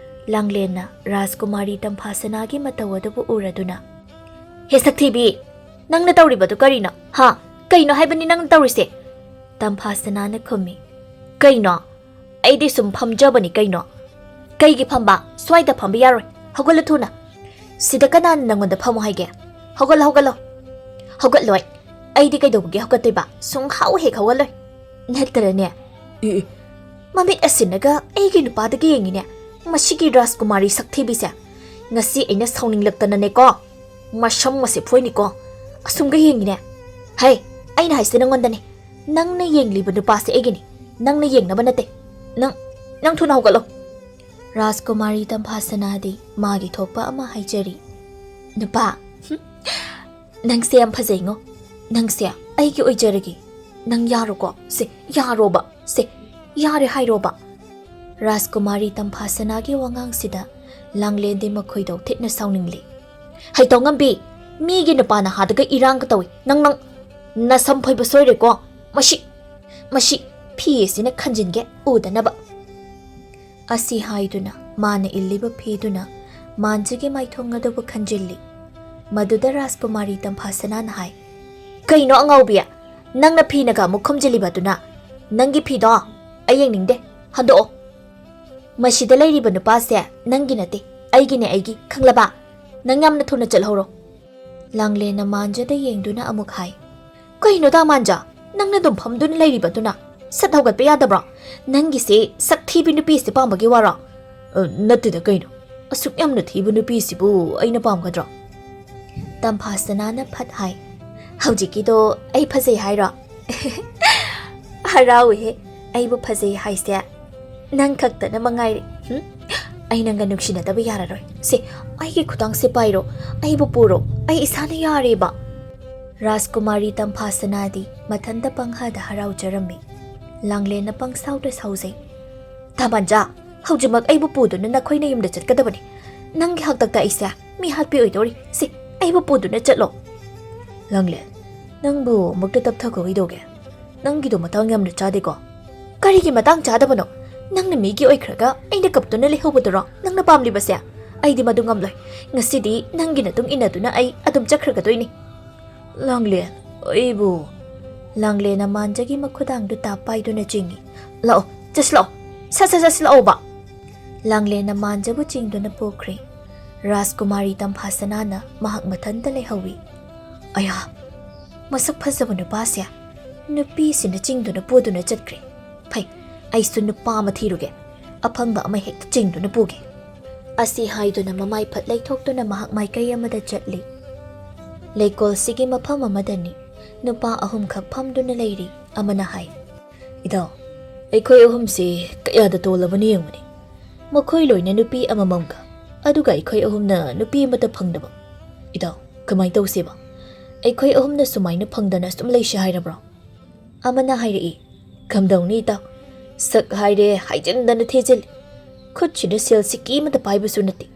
ꯂꯥꯡꯂꯦꯟꯅ ꯔꯥꯖꯀꯨꯃꯥꯔꯤ ꯇꯝꯐꯥꯁꯅꯥꯒꯤ ꯃꯇꯧ ꯑꯗꯨꯕꯨ ꯎꯔꯗꯨꯅ, "ꯍꯦ ꯁꯛꯊꯤꯕꯤ, ꯅꯪꯅ ꯇꯧꯔꯤꯕꯗꯨ ꯀꯔꯤꯅꯣ? ꯍꯥ? ꯀꯩꯅꯣ ꯍꯥꯏꯕꯅꯤ ꯅꯪꯅ ꯇꯧꯔꯤꯁꯦ?" ꯇꯝꯐꯥꯁꯅꯥꯅ ꯈꯨꯝꯃꯤ, "ꯀꯩꯅꯣ? ꯑꯩꯗꯤ ꯁꯨꯝ ꯐꯝꯖꯕꯅꯤ ꯀꯩꯅꯣ꯫ ꯀꯩꯒꯤ ꯐꯝꯕ? ꯁ꯭ꯋꯥꯏꯗ ꯐꯝꯕ ꯌꯥꯔꯣꯏ꯫ ꯍꯧꯒꯠꯂꯨ ꯊꯨꯅ꯫ ꯁꯤꯗ ꯀꯅꯥꯅ ꯅꯪꯉꯣꯟꯗ ꯐꯝꯃꯣ ꯍꯥꯏꯒꯦ? ꯍꯧꯒꯠꯂꯣ, ꯍꯧꯒꯠꯂꯣ꯫" "ꯍꯧꯒꯠꯂꯣꯏ꯫ ꯑꯩꯗꯤ ꯀꯩꯗꯧꯕꯒꯤ ꯍꯧꯒꯠꯇꯣꯏꯕ? ꯁꯨꯡꯍꯧ ꯍꯦꯛ ꯍꯧꯒꯠꯂꯣꯏ꯫" "ꯅꯠꯇ꯭ꯔꯅꯦ?" "E, E. ꯃꯃꯤꯠ ꯑꯁꯤꯅꯒ ꯑꯩꯒꯤ ꯅꯨꯄꯥꯗꯒ ꯌꯦꯡꯉꯤꯅꯦ꯫ ꯃꯁꯤꯒꯤ ꯔꯥꯖꯀꯨꯃꯥꯔꯤ ꯁꯛꯊꯤꯕꯤꯁꯦ꯫ ꯉꯁꯤ ꯑꯩꯅ ꯁꯥꯎꯅꯤꯡꯂꯛꯇꯅꯅꯦꯀꯣ, ꯃꯁꯝ ꯑꯁꯦ ꯐꯣꯏꯅꯤꯀꯣ꯫ ꯑꯁꯨꯝꯒ ꯌꯦꯡꯉꯤꯅꯦ꯫ ꯍꯩ, ꯑꯩꯅ ꯍꯥꯏꯁꯦ ꯅꯪꯉꯣꯟꯗꯅꯦ꯫ ꯅꯪꯅ ꯌꯦꯡꯂꯤꯕ ꯅꯨꯄꯥꯁꯦ ꯑꯩꯒꯤꯅꯤ꯫ ꯅꯪꯅ ꯌꯦꯡꯅꯕ ꯅꯠꯇꯦ꯫ ꯅꯪ, ꯅꯪ ꯊꯨꯅ ꯍꯧꯒꯠꯂꯣ꯫" ꯔꯥꯖꯀꯨꯃꯥꯔꯤ ꯇꯝꯐꯥꯁꯅꯥꯗꯤ ꯃꯥꯒꯤ ꯊꯣꯛꯄ ꯑꯃ ꯍꯥꯏꯖꯔꯤ꯫ "ꯅꯨꯄꯥ, ꯍꯨꯝ, ꯅꯪꯁꯦ ꯌꯥꯝ ꯐꯖꯩꯉꯣ꯫ ꯅꯪꯁꯦ ꯑꯩꯒꯤ ꯑꯣꯏꯖꯔꯒꯦ꯫ ꯅꯪ ꯌꯥꯔꯣꯀꯣ? ꯁꯦ, ꯌꯥꯔꯣꯕ꯫ ꯁꯦ, ꯌꯥꯔꯦ ꯍꯥꯏꯔꯣꯕ꯫" ꯔꯥꯖꯀꯨꯃꯥꯔꯤ ꯇꯝꯐꯥꯁꯅꯥꯒꯤ ꯋꯥꯉꯥꯡꯁꯤꯗ ꯂꯥꯡꯂꯦꯟꯗꯤ ꯃꯈꯣꯏꯗꯣ ꯊꯤꯠꯅ ꯁꯥꯎꯅꯤꯡꯂꯤ꯫ "ꯍꯩꯇꯧꯉꯝꯕꯤ, ꯃꯤꯒꯤ ꯅꯨꯄꯥ ꯅꯍꯥꯗꯒ ꯏꯔꯥꯡꯒ ꯇꯧꯏ꯫ ꯅꯪ, ꯅꯪ ꯅꯁꯝ ꯐꯣꯏꯕ ꯁꯣꯏꯔꯦꯀꯣ꯫ ꯃꯁꯤ, ꯃꯁꯤ ꯐꯤ ꯑꯁꯤꯅ ꯈꯟꯖꯤꯟꯒꯦ ꯎꯗꯅꯕ꯫" ꯑꯁꯤ ꯍꯥꯏꯗꯨꯅ ꯃꯥꯅ ꯏꯜꯂꯤꯕ ꯐꯤꯗꯨꯅ ꯃꯥꯟꯖꯒꯤ ꯃꯥꯏꯊꯣꯡ ꯑꯗꯨꯕꯨ ꯈꯟꯖꯤꯜꯂꯤ꯫ ꯃꯗꯨꯗ ꯔꯥꯖꯀꯨꯃꯥꯔꯤ ꯇꯝꯐꯥꯁꯅꯥꯅ ꯍꯥꯏ, "ꯀꯩꯅꯣ ꯑꯉꯥꯎꯕꯤ? ꯅꯪꯅ ꯐꯤꯅꯒ ꯑꯃꯨꯛ ꯈꯨꯝꯖꯤꯜꯂꯤꯕ ꯑꯗꯨꯅ? ꯅꯪꯒꯤ ꯐꯤꯗꯣ ꯑꯩ ꯌꯦꯡꯅꯤꯡꯗꯦ꯫ ꯍꯟꯗꯣꯛꯑꯣ꯫ ꯃꯁꯤꯗ ꯂꯩꯔꯤꯕ ꯅꯨꯄꯥꯁꯦ ꯅꯪꯒꯤ ꯅꯠꯇꯦ, ꯑꯩꯒꯤꯅꯦ, ꯑꯩꯒꯤ, ꯈꯪꯂꯕ? ꯅꯪ ꯌꯥꯝꯅ ꯊꯨꯅ ꯆꯠꯍꯧꯔꯣ꯫" ꯂꯥꯡꯂꯦꯟꯅ ꯃꯥꯟꯖꯗ ꯌꯦꯡꯗꯨꯅ ꯑꯃꯨꯛ ꯍꯥꯏ, "ꯀꯩꯅꯣꯗ ꯃꯥꯟꯖ, ꯅꯪꯅ ꯑꯗꯨꯝ ꯐꯝꯗꯨꯅ ꯂꯩꯔꯤꯕꯗꯨꯅ? ꯁꯠ ꯍꯧꯒꯠꯄ ꯌꯥꯗꯕ꯭ꯔꯣ? ꯅꯪꯒꯤꯁꯦ ꯁꯛ ꯊꯤꯕꯤ ꯅꯨꯄꯤꯁꯦ ꯄꯥꯝꯕꯒꯤ ꯋꯥꯔꯣ?" "ꯑ, ꯅꯠꯇꯦꯗ ꯀꯩꯅꯣ, ꯑꯁꯨꯛ ꯌꯥꯝꯅ ꯊꯤꯕ ꯅꯨꯄꯤꯁꯤꯕꯨ ꯑꯩꯅ ꯄꯥꯝꯒꯗ꯭ꯔꯣ?" ꯇꯝꯐꯥꯁꯅꯥꯅ ꯐꯠ ꯍꯥꯏ, "ꯍꯧꯖꯤꯛꯀꯤꯗꯣ ꯑꯩ ꯐꯖꯩ ꯍꯥꯏꯔꯣ?" "ꯍꯔꯥꯎꯏꯍꯦ, ꯑꯩꯕꯨ ꯐꯖꯩ ꯍꯥꯏꯁꯦ꯫ ꯅꯪ ꯈꯛꯇꯅ ꯃꯉꯥꯏꯔꯦ꯫ ꯍꯨꯝ? ꯑꯩ ꯅꯪꯒ ꯅꯨꯡꯁꯤꯅꯗꯕ ꯌꯥꯔꯔꯣꯏ꯫ ꯁꯦ, ꯑꯩꯒꯤ ꯈꯨꯗꯥꯡꯁꯦ ꯄꯥꯏꯔꯣ, ꯑꯩꯕꯨ ꯄꯨꯔꯣ, ꯑꯩ ꯏꯁꯥꯅ ꯌꯥꯔꯦꯕ꯫" ꯔꯥꯖꯀꯨꯃꯥꯔꯤ ꯇꯝꯐꯥꯁꯅꯥꯗꯤ ꯃꯊꯟꯇ ꯄꯪꯍꯥꯗ ꯍꯔꯥꯎꯖꯔꯝꯃꯤ꯫ ꯂꯥꯡꯂꯦꯟꯅ ꯄꯪꯁꯥꯎꯗ ꯁꯥꯎꯖꯩ꯫ "ꯇꯥꯃꯟꯖꯥ, ꯍꯧꯖꯤꯛꯃꯛ ꯑꯩꯕꯨ ꯄꯨꯗꯨꯅ ꯅꯈꯣꯏ ꯅꯌꯨꯝꯗ ꯆꯠꯀꯗꯕꯅꯤ꯫ ꯅꯪꯒꯤ ꯍꯥꯛꯇꯛꯇ ꯑꯩꯁꯦ ꯃꯤ ꯍꯥꯠꯄꯤ ꯑꯣꯏꯗꯧꯔꯤ꯫ ꯁꯦ, ꯑꯩꯕꯨ ꯄꯨꯗꯨꯅ ꯆꯠꯂꯣ꯫ ꯂꯥꯡꯂꯦꯟ, ꯅꯪꯕꯨ ꯑꯃꯨꯛꯇ ꯇꯞꯊꯈꯣ ꯀꯩꯗꯧꯒꯦ? ꯅꯪꯒꯤꯗꯣ ꯃꯇꯥꯡ ꯌꯥꯝꯅ ꯆꯥꯗꯦꯀꯣ꯫ ꯀꯔꯤꯒꯤ ꯃꯇꯥꯡ ꯆꯥꯗꯕꯅꯣ? ꯅꯪꯅ ꯃꯤꯒꯤ ꯑꯣꯏꯈ꯭ꯔꯒ ꯑꯩꯅ ꯀꯞꯇꯨꯅ ꯂꯩꯍꯧꯕꯗꯨꯔꯣ ꯅꯪꯅ ꯄꯥꯝꯂꯤꯕꯁꯦ? ꯑꯩꯗꯤ ꯃꯗꯨ ꯉꯝꯂꯣꯏ꯫ ꯉꯁꯤꯗꯤ ꯅꯪꯒꯤ ꯃꯇꯨꯡ ꯏꯟꯅꯗꯨꯅ ꯑꯩ ꯑꯗꯨꯝ ꯆꯠꯈ꯭ꯔꯒꯗꯣꯏꯅꯤ꯫ ꯂꯥꯡꯂꯦꯟ, ꯑꯩꯕꯨ꯫ ꯂꯥꯡꯂꯦꯟꯅ ꯃꯥꯟꯖꯒꯤ ꯃꯈꯨꯗꯥꯡꯗꯨ ꯇꯥꯞ ꯄꯥꯏꯗꯨꯅ ꯆꯤꯡꯏ꯫ ꯂꯥꯛꯑꯣ, ꯆꯠꯁꯤꯜꯂꯛꯑꯣ, ꯁꯠ ꯁꯠ ꯆꯠꯁꯤꯜꯂꯛꯑꯣꯕ꯫ ꯂꯥꯡꯂꯦꯟꯅ ꯃꯥꯟꯖꯕꯨ ꯆꯤꯡꯗꯨꯅ ꯄꯨꯈ꯭ꯔꯦ꯫ ꯔꯥꯖꯀꯨꯃꯥꯔꯤ ꯇꯝꯐꯥꯁꯅꯥꯅ ꯃꯍꯥꯛ ꯃꯊꯟꯇ ꯂꯩꯍꯧꯏ꯫ ꯑꯌꯥ, ꯃꯁꯛ ꯐꯖꯕ ꯅꯨꯄꯥꯁꯦ ꯅꯨꯄꯤꯁꯤꯅ ꯆꯤꯡꯗꯨꯅ ꯄꯨꯗꯨꯅ ꯆꯠꯈ꯭ꯔꯦ꯫ ꯐꯩ, ꯑꯩꯁꯨ ꯅꯨꯄꯥ ꯑꯃ ꯊꯤꯔꯨꯒꯦ꯫ ꯑꯐꯪꯕ ꯑꯃ ꯍꯦꯛꯇ ꯆꯤꯡꯗꯨꯅ ꯄꯨꯒꯦ꯫ ꯑꯁꯤ ꯍꯥꯏꯗꯨꯅ ꯃꯃꯥꯏ ꯐꯠ ꯂꯩꯊꯣꯛꯇꯨꯅ ꯃꯍꯥꯛ ꯃꯥꯏꯀꯩ ꯑꯃꯗ ꯆꯠꯂꯤ꯫ ꯂꯩꯀꯣꯜꯁꯤꯒꯤ ꯃꯐꯝ ꯑꯃꯗꯅꯤ꯫ ꯅꯨꯄꯥ ꯑꯍꯨꯝꯈꯛ ꯐꯝꯗꯨꯅ ꯂꯩꯔꯤ꯫ ꯑꯃꯅ ꯍꯥꯏ, "ꯏꯇꯥꯎ, ꯑꯩꯈꯣꯏ ꯑꯍꯨꯝꯁꯤ ꯀꯌꯥꯗ ꯇꯣꯜꯂꯕꯅꯣ ꯌꯦꯡꯉꯨꯅꯦ꯫ ꯃꯈꯣꯏ ꯂꯣꯏꯅ ꯅꯨꯄꯤ ꯑꯃꯃꯝꯒ, ꯑꯗꯨꯒ ꯑꯩꯈꯣꯏ ꯑꯍꯨꯝꯅ ꯅꯨꯄꯤ ꯑꯃꯠꯇ ꯐꯪꯗꯕ꯫ ꯏꯇꯥꯎ, ꯀꯃꯥꯏꯅ ꯇꯧꯁꯦꯕ? ꯑꯩꯈꯣꯏ ꯑꯍꯨꯝꯅ ꯁꯨꯃꯥꯏꯅ ꯐꯪꯗꯅ ꯁꯨꯝ ꯂꯩꯁꯤ ꯍꯥꯏꯔꯕ꯭ꯔꯣ?" ꯑꯃꯅ ꯍꯥꯏꯔꯛꯏ, "ꯀꯝꯗꯧꯅꯤ ꯏꯇꯥꯎ? ꯁꯛ ꯍꯥꯏꯔꯦ ꯍꯥꯏꯖꯤꯟꯗꯅ ꯊꯤꯖꯤꯜꯂꯤ꯫ ꯈꯨꯠꯁꯤꯗ ꯁꯦꯜ ꯁꯤꯀꯤ ꯑꯃꯠꯇ ꯄꯥꯏꯕꯁꯨ ꯅꯠꯇꯦ꯫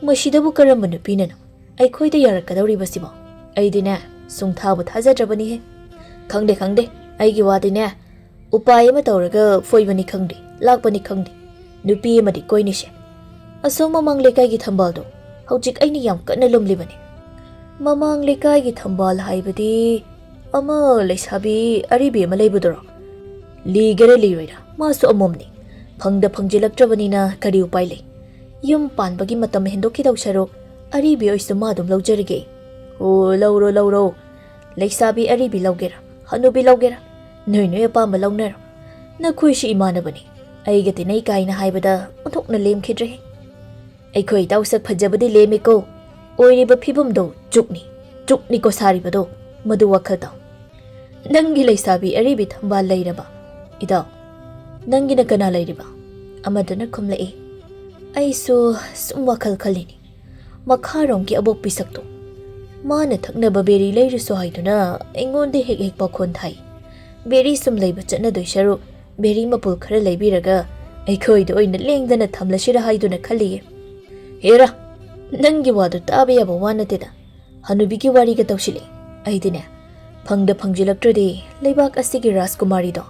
ꯃꯁꯤꯗꯕꯨ ꯀꯔꯝꯕ ꯅꯨꯄꯤꯅꯅꯣ ꯑꯩꯈꯣꯏꯗ ꯌꯥꯔꯛꯀꯗꯧꯔꯤꯕꯁꯤꯕꯣ? ꯑꯩꯗꯤꯅꯦ, ꯁꯨꯡꯊꯥꯕꯨ ꯊꯥꯖꯗ꯭ꯔꯕꯅꯤꯍꯦ꯫ ꯈꯪꯗꯦ, ꯈꯪꯗꯦ, ꯑꯩꯒꯤ ꯋꯥꯗꯤꯅꯦ, ꯎꯄꯥꯏ ꯑꯃ ꯇꯧꯔꯒ ꯐꯣꯏꯕꯅꯤ ꯈꯪꯗꯦ, ꯂꯥꯛꯄꯅꯤ ꯈꯪꯗꯦ, ꯅꯨꯄꯤ ꯑꯃꯗꯤ ꯀꯣꯏꯅꯤꯁꯦ꯫ ꯑꯁꯣꯝ ꯃꯃꯥꯡ ꯂꯩꯀꯥꯏꯒꯤ ꯊꯝꯕꯥꯜꯗꯣ ꯍꯧꯖꯤꯛ ꯑꯩꯅ ꯌꯥꯝ ꯀꯟꯅ ꯂꯨꯝꯂꯤꯕꯅꯤ꯫" "ꯃꯃꯥꯡ ꯂꯩꯀꯥꯏꯒꯤ ꯊꯝꯕꯥꯜ ꯍꯥꯏꯕꯗꯤ ꯑꯃ ꯂꯩꯁꯥꯕꯤ ꯑꯔꯤꯕꯤ ꯑꯃ ꯂꯩꯕꯗꯨꯔꯣ? ꯂꯤꯒꯦꯔꯥ ꯂꯤꯔꯣꯏꯔꯥ, ꯃꯥꯁꯨ ꯑꯃꯣꯝꯅꯤ꯫ ꯐꯪꯗ ꯐꯪꯖꯤꯜꯂꯛꯇ꯭ꯔꯕꯅꯤꯅ ꯀꯔꯤ ꯎꯄꯥꯏ ꯂꯩ? ꯌꯨꯝ ꯄꯥꯟꯕꯒꯤ ꯃꯇꯝ ꯍꯦꯟꯗꯣꯛꯈꯤꯗꯧ ꯁꯔꯨꯛ ꯑꯔꯤꯕꯤ ꯑꯣꯏꯁꯨ ꯃꯥ ꯑꯗꯨꯝ ꯂꯧꯖꯔꯒꯦ꯫" "ꯑꯣ, ꯂꯧꯔꯣ, ꯂꯧꯔꯣ꯫ ꯂꯩꯁꯥꯕꯤ ꯑꯔꯤꯕꯤ ꯂꯧꯒꯦꯔꯥ, ꯍꯅꯨꯕꯤ ꯂꯧꯒꯦꯔꯥ, ꯅꯣꯏ ꯅꯣꯏ ꯑꯄꯥꯝꯕ ꯂꯧꯅꯔꯣ꯫ ꯅꯈꯣꯏꯁꯤ ꯏꯃꯥꯟꯅꯕꯅꯤ, ꯑꯩꯒ ꯇꯤꯟꯅꯩ ꯀꯥꯏꯅ ꯍꯥꯏꯕꯗ ꯑꯣꯟꯊꯣꯛꯅ ꯂꯦꯝꯈꯤꯗ꯭ꯔꯦ꯫ ꯑꯩꯈꯣꯏ ꯏꯇꯥꯎ ꯁꯛ ꯐꯖꯕꯗꯤ ꯂꯦꯝꯃꯤꯀꯣ, ꯑꯣꯏꯔꯤꯕ ꯐꯤꯕꯝꯗꯣ ꯆꯨꯛꯅꯤ, ꯆꯨꯛꯅꯤꯀꯣ ꯁꯥꯔꯤꯕꯗꯣ, ꯃꯗꯨ ꯋꯥꯈꯜ ꯇꯥꯎ꯫ ꯅꯪꯒꯤ ꯂꯩꯁꯥꯕꯤ ꯑꯔꯤꯕꯤ ꯊꯝꯕꯥꯜ ꯂꯩꯔꯕ? ꯏꯇꯥꯎ, ꯅꯪꯒꯤꯅ ꯀꯅꯥ ꯂꯩꯔꯤꯕ?" ꯑꯃꯗꯨꯅ ꯈꯨꯝꯂꯛꯏ꯫ ꯑꯩꯁꯨ ꯁꯨꯝ ꯋꯥꯈꯜ ꯈꯜꯂꯤꯅꯤ꯫ ꯃꯈꯥꯔꯣꯝꯒꯤ ꯑꯕꯣꯛꯄꯤ ꯁꯛꯇꯣ꯫ ꯃꯥꯅ ꯊꯛꯅꯕ ꯕꯦꯔꯤ ꯂꯩꯔꯨꯁꯨ ꯍꯥꯏꯗꯨꯅ ꯑꯩꯉꯣꯟꯗ ꯍꯦꯛ ꯍꯦꯛ ꯄꯥꯈꯣꯟ ꯊꯥꯏ꯫ ꯕꯦꯔꯤ ꯁꯨꯝ ꯂꯩꯕ ꯆꯠꯅꯗꯣꯏ ꯁꯔꯨꯛ ꯕꯦꯔꯤ ꯃꯄꯨꯜ ꯈꯔ ꯂꯩꯕꯤꯔꯒ ꯑꯩꯈꯣꯏꯗ ꯑꯣꯏꯅ ꯂꯦꯡꯗꯅ ꯊꯝꯂꯁꯤꯔ ꯍꯥꯏꯗꯨꯅ ꯈꯜꯂꯤꯌꯦ꯫ ꯍꯦꯔꯥ, ꯅꯪꯒꯤ ꯋꯥꯗꯨ ꯇꯥꯕ ꯌꯥꯕ ꯋꯥ ꯅꯠꯇꯦꯗ꯫ ꯍꯅꯨꯕꯤꯒꯤ ꯋꯥꯔꯤꯒ ꯇꯧꯁꯤꯜꯂꯦ꯫ ꯑꯩꯗꯤꯅꯦ, ꯐꯪꯗ ꯐꯪꯖꯤꯜꯂꯛꯇ꯭ꯔꯗꯤ ꯂꯩꯕꯥꯛ ꯑꯁꯤꯒꯤ ꯔꯥꯖꯀꯨꯃꯥꯔꯤꯗꯣ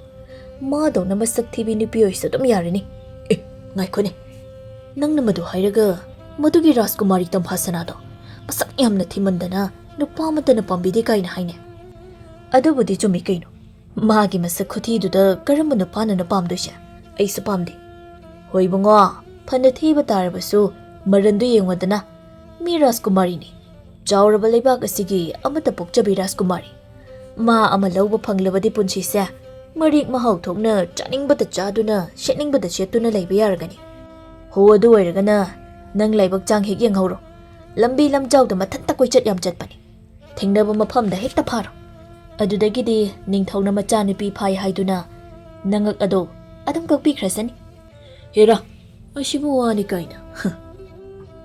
ꯃꯥꯗꯧꯅ ꯃꯁꯛ ꯊꯤꯕꯤ ꯅꯨꯄꯤ ꯑꯣꯏꯁꯨ ꯑꯗꯨꯝ ꯌꯥꯔꯅꯤ꯫ ꯑꯦ, ꯉꯥꯏꯈꯣꯅꯦ, ꯅꯪꯅ ꯃꯗꯨ ꯍꯥꯏꯔꯒ ꯃꯗꯨꯒꯤ ꯔꯥꯖꯀꯨꯃꯥꯔꯤ ꯇꯝꯐꯥꯁꯅꯥꯗꯣ ꯃꯁꯛ ꯌꯥꯝꯅ ꯊꯤꯃꯟꯗꯅ ꯅꯨꯄꯥ ꯑꯃꯠꯇꯅ ꯄꯥꯝꯕꯤꯗꯦ ꯀꯥꯏꯅ ꯍꯥꯏꯅꯦ꯫ ꯑꯗꯨꯕꯨꯗꯤ ꯆꯨꯝꯃꯤ ꯀꯩꯅꯣ, ꯃꯥꯒꯤ ꯃꯁꯛ ꯈꯨꯊꯤꯗꯨꯗ ꯀꯔꯝꯕ ꯅꯨꯄꯥꯅꯅ ꯄꯥꯝꯗꯣꯏꯁꯦ? ꯑꯩꯁꯨ ꯄꯥꯝꯗꯦ꯫ ꯍꯣꯏ ꯏꯕꯨꯡꯉꯣ, ꯐꯅ ꯊꯤꯕ ꯇꯥꯔꯕꯁꯨ ꯃꯔꯟꯗꯨ ꯌꯦꯡꯉꯣꯗꯅ꯫ ꯃꯤ ꯔꯥꯖꯀꯨꯃꯥꯔꯤꯅꯤ, ꯆꯥꯎꯔꯕ ꯂꯩꯕꯥꯛ ꯑꯁꯤꯒꯤ ꯑꯃꯠꯇ ꯄꯣꯛꯆꯕꯤ ꯔꯥꯖꯀꯨꯃꯥꯔꯤ꯫ ꯃꯥ ꯑꯃ ꯂꯧꯕ ꯐꯪꯂꯕꯗꯤ ꯄꯨꯟꯁꯤꯁꯦ ꯃꯔꯤꯛ ꯃꯍꯥꯎ ꯊꯣꯛꯅ ꯆꯥꯅꯤꯡꯕꯇ ꯆꯥꯗꯨꯅ ꯁꯦꯠꯅꯤꯡꯕꯇ ꯁꯦꯠꯇꯨꯅ ꯂꯩꯕ ꯌꯥꯔꯒꯅꯤ꯫ ꯍꯣ, ꯑꯗꯨ ꯑꯣꯏꯔꯒꯅ ꯅꯪ ꯂꯥꯏꯕꯛ ꯆꯥꯡ ꯍꯦꯛ ꯌꯦꯡꯍꯧꯔꯣ꯫ ꯂꯝꯕꯤ ꯂꯝꯖꯥꯎꯗ ꯃꯊꯟꯇ ꯀꯣꯏꯆꯠ ꯌꯥꯝ ꯆꯠꯄꯅꯤ꯫ ꯊꯦꯡꯅꯕ ꯃꯐꯝꯗ ꯍꯦꯛꯇ ꯐꯥꯔꯣ꯫ ꯑꯗꯨꯗꯒꯤꯗꯤ ꯅꯤꯡꯊꯧꯅ ꯃꯆꯥꯅꯨꯄꯤ ꯐꯥꯏ ꯍꯥꯏꯗꯨꯅ ꯅꯉꯛ ꯑꯗꯣ ꯑꯗꯨꯝ ꯀꯛꯄꯤꯈ꯭ꯔꯁꯅꯤ꯫ ꯍꯦꯔꯥ, ꯑꯁꯤꯕꯨ ꯋꯥꯅꯤ ꯀꯥꯏꯅ꯫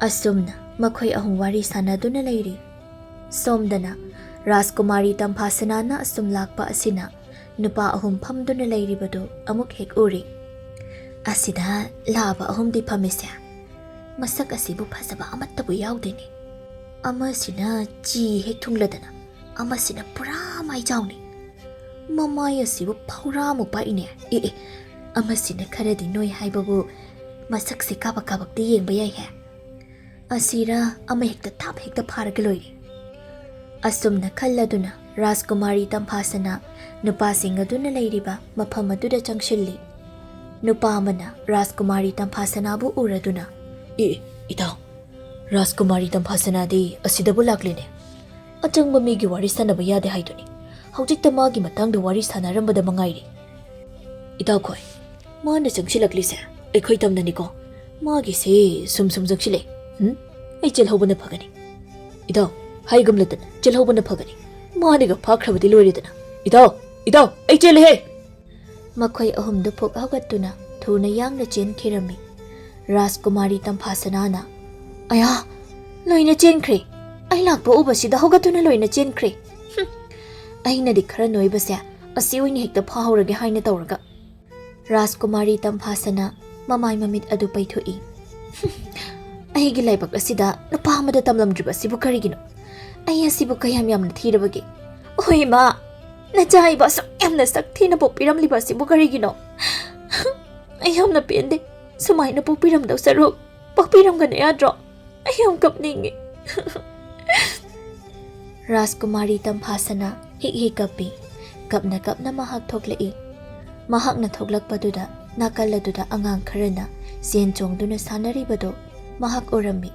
ꯑꯁꯨꯝꯅ ꯃꯈꯣꯏ ꯑꯍꯨꯝ ꯋꯥꯔꯤ ꯁꯥꯟꯅꯗꯨꯅ ꯂꯩꯔꯤ꯫ ꯁꯣꯝꯗꯅ ꯔꯥꯖꯀꯨꯃꯥꯔꯤ ꯇꯝꯐꯥꯁꯅꯥꯅ ꯑꯁꯨꯝ ꯂꯥꯛꯄ ꯑꯁꯤꯅ ꯅꯨꯄꯥ ꯑꯍꯨꯝ ꯐꯝꯗꯨꯅ ꯂꯩꯔꯤꯕꯗꯨ ꯑꯃꯨꯛ ꯍꯦꯛ ꯎꯔꯤ꯫ ꯑꯁꯤꯗ ꯂꯥꯛꯑꯕ ꯑꯍꯨꯝꯗꯤ ꯐꯝꯃꯤꯁꯦ, ꯃꯁꯛ ꯑꯁꯤꯕꯨ ꯐꯖꯕ ꯑꯃꯠꯇꯕꯨ ꯌꯥꯎꯗꯦꯅꯦ꯫ ꯑꯃꯁꯤꯅ ꯆꯤ ꯍꯦꯛ ꯊꯨꯡꯂꯗꯅ, ꯑꯃꯁꯤꯅ ꯄꯨꯔꯥ ꯃꯥꯏꯖꯥꯎꯅꯤ꯫ ꯃꯃꯥꯏ ꯑꯁꯤꯕꯨ ꯐꯧꯔꯥꯃꯨꯛ ꯄꯥꯛꯏꯅꯦ꯫ ꯑꯦ, ꯑꯦ, ꯑꯃꯁꯤꯅ ꯈꯔꯗꯤ ꯅꯣꯏ ꯍꯥꯏꯕꯕꯨ ꯃꯁꯛꯁꯦ ꯀꯥꯕꯛ ꯀꯥꯕꯛꯇꯤ ꯌꯦꯡꯕ ꯌꯥꯏꯍꯦ꯫ ꯑꯁꯤꯔ ꯑꯃ ꯍꯦꯛꯇ ꯊꯥꯞ ꯍꯦꯛꯇ ꯐꯥꯔꯒ ꯂꯣꯏꯔꯦ꯫ ꯑꯁꯨꯝꯅ ꯈꯜꯂꯗꯨꯅ ꯔꯥꯖꯀꯨꯃꯥꯔꯤ ꯇꯝꯐꯥꯁꯅ ꯅꯨꯄꯥꯁꯤꯡ ꯑꯗꯨꯅ ꯂꯩꯔꯤꯕ ꯃꯐꯝ ꯑꯗꯨꯗ ꯆꯪꯁꯤꯜꯂꯤ꯫ ꯅꯨꯄꯥ ꯑꯃꯅ ꯔꯥꯖꯀꯨꯃꯥꯔꯤ ꯇꯝꯐꯥꯁꯅꯥꯕꯨ ꯎꯔꯗꯨꯅ, "ꯑꯦ, ꯏꯇꯥꯎ, ꯔꯥꯖꯀꯨꯃꯥꯔꯤ ꯇꯝꯐꯥꯁꯅꯥꯗꯤ ꯑꯁꯤꯗꯕꯨ ꯂꯥꯛꯂꯤꯅꯦ꯫ ꯑꯆꯪꯕ ꯃꯤꯒꯤ ꯋꯥꯔꯤ ꯁꯥꯟꯅꯕ ꯌꯥꯗꯦ ꯍꯥꯏꯗꯨꯅꯤ꯫ ꯍꯧꯖꯤꯛꯇ ꯃꯥꯒꯤ ꯃꯇꯥꯡꯗ ꯋꯥꯔꯤ ꯁꯥꯟꯅꯔꯝꯕꯗ ꯃꯉꯥꯏꯔꯤ꯫ ꯏꯇꯥꯎꯈꯣꯏ, ꯃꯥꯅ ꯆꯪꯁꯤꯜꯂꯛꯂꯤꯁꯦ ꯑꯩꯈꯣꯏ ꯇꯝꯅꯅꯤꯀꯣ꯫ ꯃꯥꯒꯤꯁꯦ ꯁꯨꯝ ꯁꯨꯝ ꯆꯪꯁꯤꯜꯂꯛꯑꯦ꯫ ꯍꯨꯝ? ꯑꯩ ꯆꯦꯜꯍꯧꯕꯅ ꯐꯒꯅꯤ꯫ ꯏꯇꯥꯎ, ꯍꯥꯏꯒꯨꯝꯂꯗꯅ ꯆꯦꯜꯍꯧꯕꯅ ꯐꯒꯅꯤ꯫ ꯃꯥꯅꯒ ꯐꯥꯈ꯭ꯔꯕꯗꯤ ꯂꯣꯏꯔꯦꯗꯅ꯫ ꯏꯇꯥꯎ, ꯏꯇꯥꯎ, ꯑꯩ ꯆꯦꯜꯂꯦꯍꯦ!" ꯃꯈꯣꯏ ꯑꯍꯨꯝꯗꯨ ꯐꯨꯛ ꯍꯧꯒꯠꯇꯨꯅ ꯊꯨꯅ ꯌꯥꯡꯅ ꯆꯦꯟꯈꯤꯔꯝꯃꯤ꯫ ꯔꯥꯖꯀꯨꯃꯥꯔꯤ ꯇꯝꯐꯥꯁꯅꯥꯅ, "ꯑꯌꯥ, ꯂꯣꯏꯅ ꯆꯦꯟꯈ꯭ꯔꯦ! ꯑꯩ ꯂꯥꯛꯄ ꯎꯕꯁꯤꯗ ꯍꯧꯒꯠꯇꯨꯅ ꯂꯣꯏꯅ ꯆꯦꯟꯈ꯭ꯔꯦ꯫ ꯍꯨꯝ, ꯑꯩꯅꯗꯤ ꯈꯔ ꯅꯣꯏꯕꯁꯦ ꯑꯁꯤ ꯑꯣꯏꯅ ꯍꯦꯛꯇ ꯐꯥꯍꯧꯔꯒꯦ ꯍꯥꯏꯅ ꯇꯧꯔꯒ꯫" ꯔꯥꯖꯀꯨꯃꯥꯔꯤ ꯇꯝꯐꯥꯁꯅꯥ ꯃꯃꯥꯏ ꯃꯃꯤꯠ ꯑꯗꯨ ꯄꯩꯊꯣꯛꯏ꯫ "ꯍꯨꯝ, ꯑꯩꯒꯤ ꯂꯥꯏꯕꯛ ꯑꯁꯤꯗ ꯅꯨꯄꯥ ꯑꯃꯗ ꯇꯝꯂꯝꯗ꯭ꯔꯤꯕ ꯑꯁꯤꯕꯨ ꯀꯔꯤꯒꯤꯅꯣ? ꯑꯩ ꯑꯁꯤꯕꯨ ꯀꯌꯥꯝ ꯌꯥꯝꯅ ꯊꯤꯔꯕꯒꯦ? ꯍꯣꯏ, ꯏꯃꯥ, ꯅꯆꯥ ꯍꯥꯏꯕ ꯑꯁꯨꯛ ꯌꯥꯝꯅ ꯁꯛ ꯊꯤꯅ ꯄꯣꯛꯄꯤꯔꯝꯂꯤꯕ ꯑꯁꯤꯕꯨ ꯀꯔꯤꯒꯤꯅꯣ? ꯑꯩ ꯌꯥꯝꯅ ꯄꯦꯟꯗꯦ꯫ ꯁꯨꯃꯥꯏꯅ ꯄꯣꯛꯄꯤꯔꯝꯗꯧ ꯁꯔꯨꯛ ꯄꯣꯛꯄꯤꯔꯝꯒꯅꯨ ꯌꯥꯗ꯭ꯔꯣ? ꯑꯩ ꯌꯥꯝ ꯀꯞꯅꯤꯡꯉꯤ꯫ ꯔꯥꯖꯀꯨꯃꯥꯔꯤ ꯇꯝꯐꯥꯁꯅꯥ ꯍꯤꯛ ꯍꯤꯛ ꯀꯞꯄꯤ꯫ ꯀꯞꯅ ꯀꯞꯅ ꯃꯍꯥꯛ ꯊꯣꯛꯂꯛꯏ꯫ ꯃꯍꯥꯛꯅ ꯊꯣꯛꯂꯛꯄꯗꯨꯗ ꯅꯥꯀꯜ ꯑꯗꯨꯗ ꯑꯉꯥꯡ ꯈꯔꯅ ꯆꯦꯟ ꯆꯣꯡꯗꯨꯅ ꯁꯥꯟꯅꯔꯤꯕꯗꯨ ꯃꯍꯥꯛ ꯎꯔꯝꯃꯤ꯫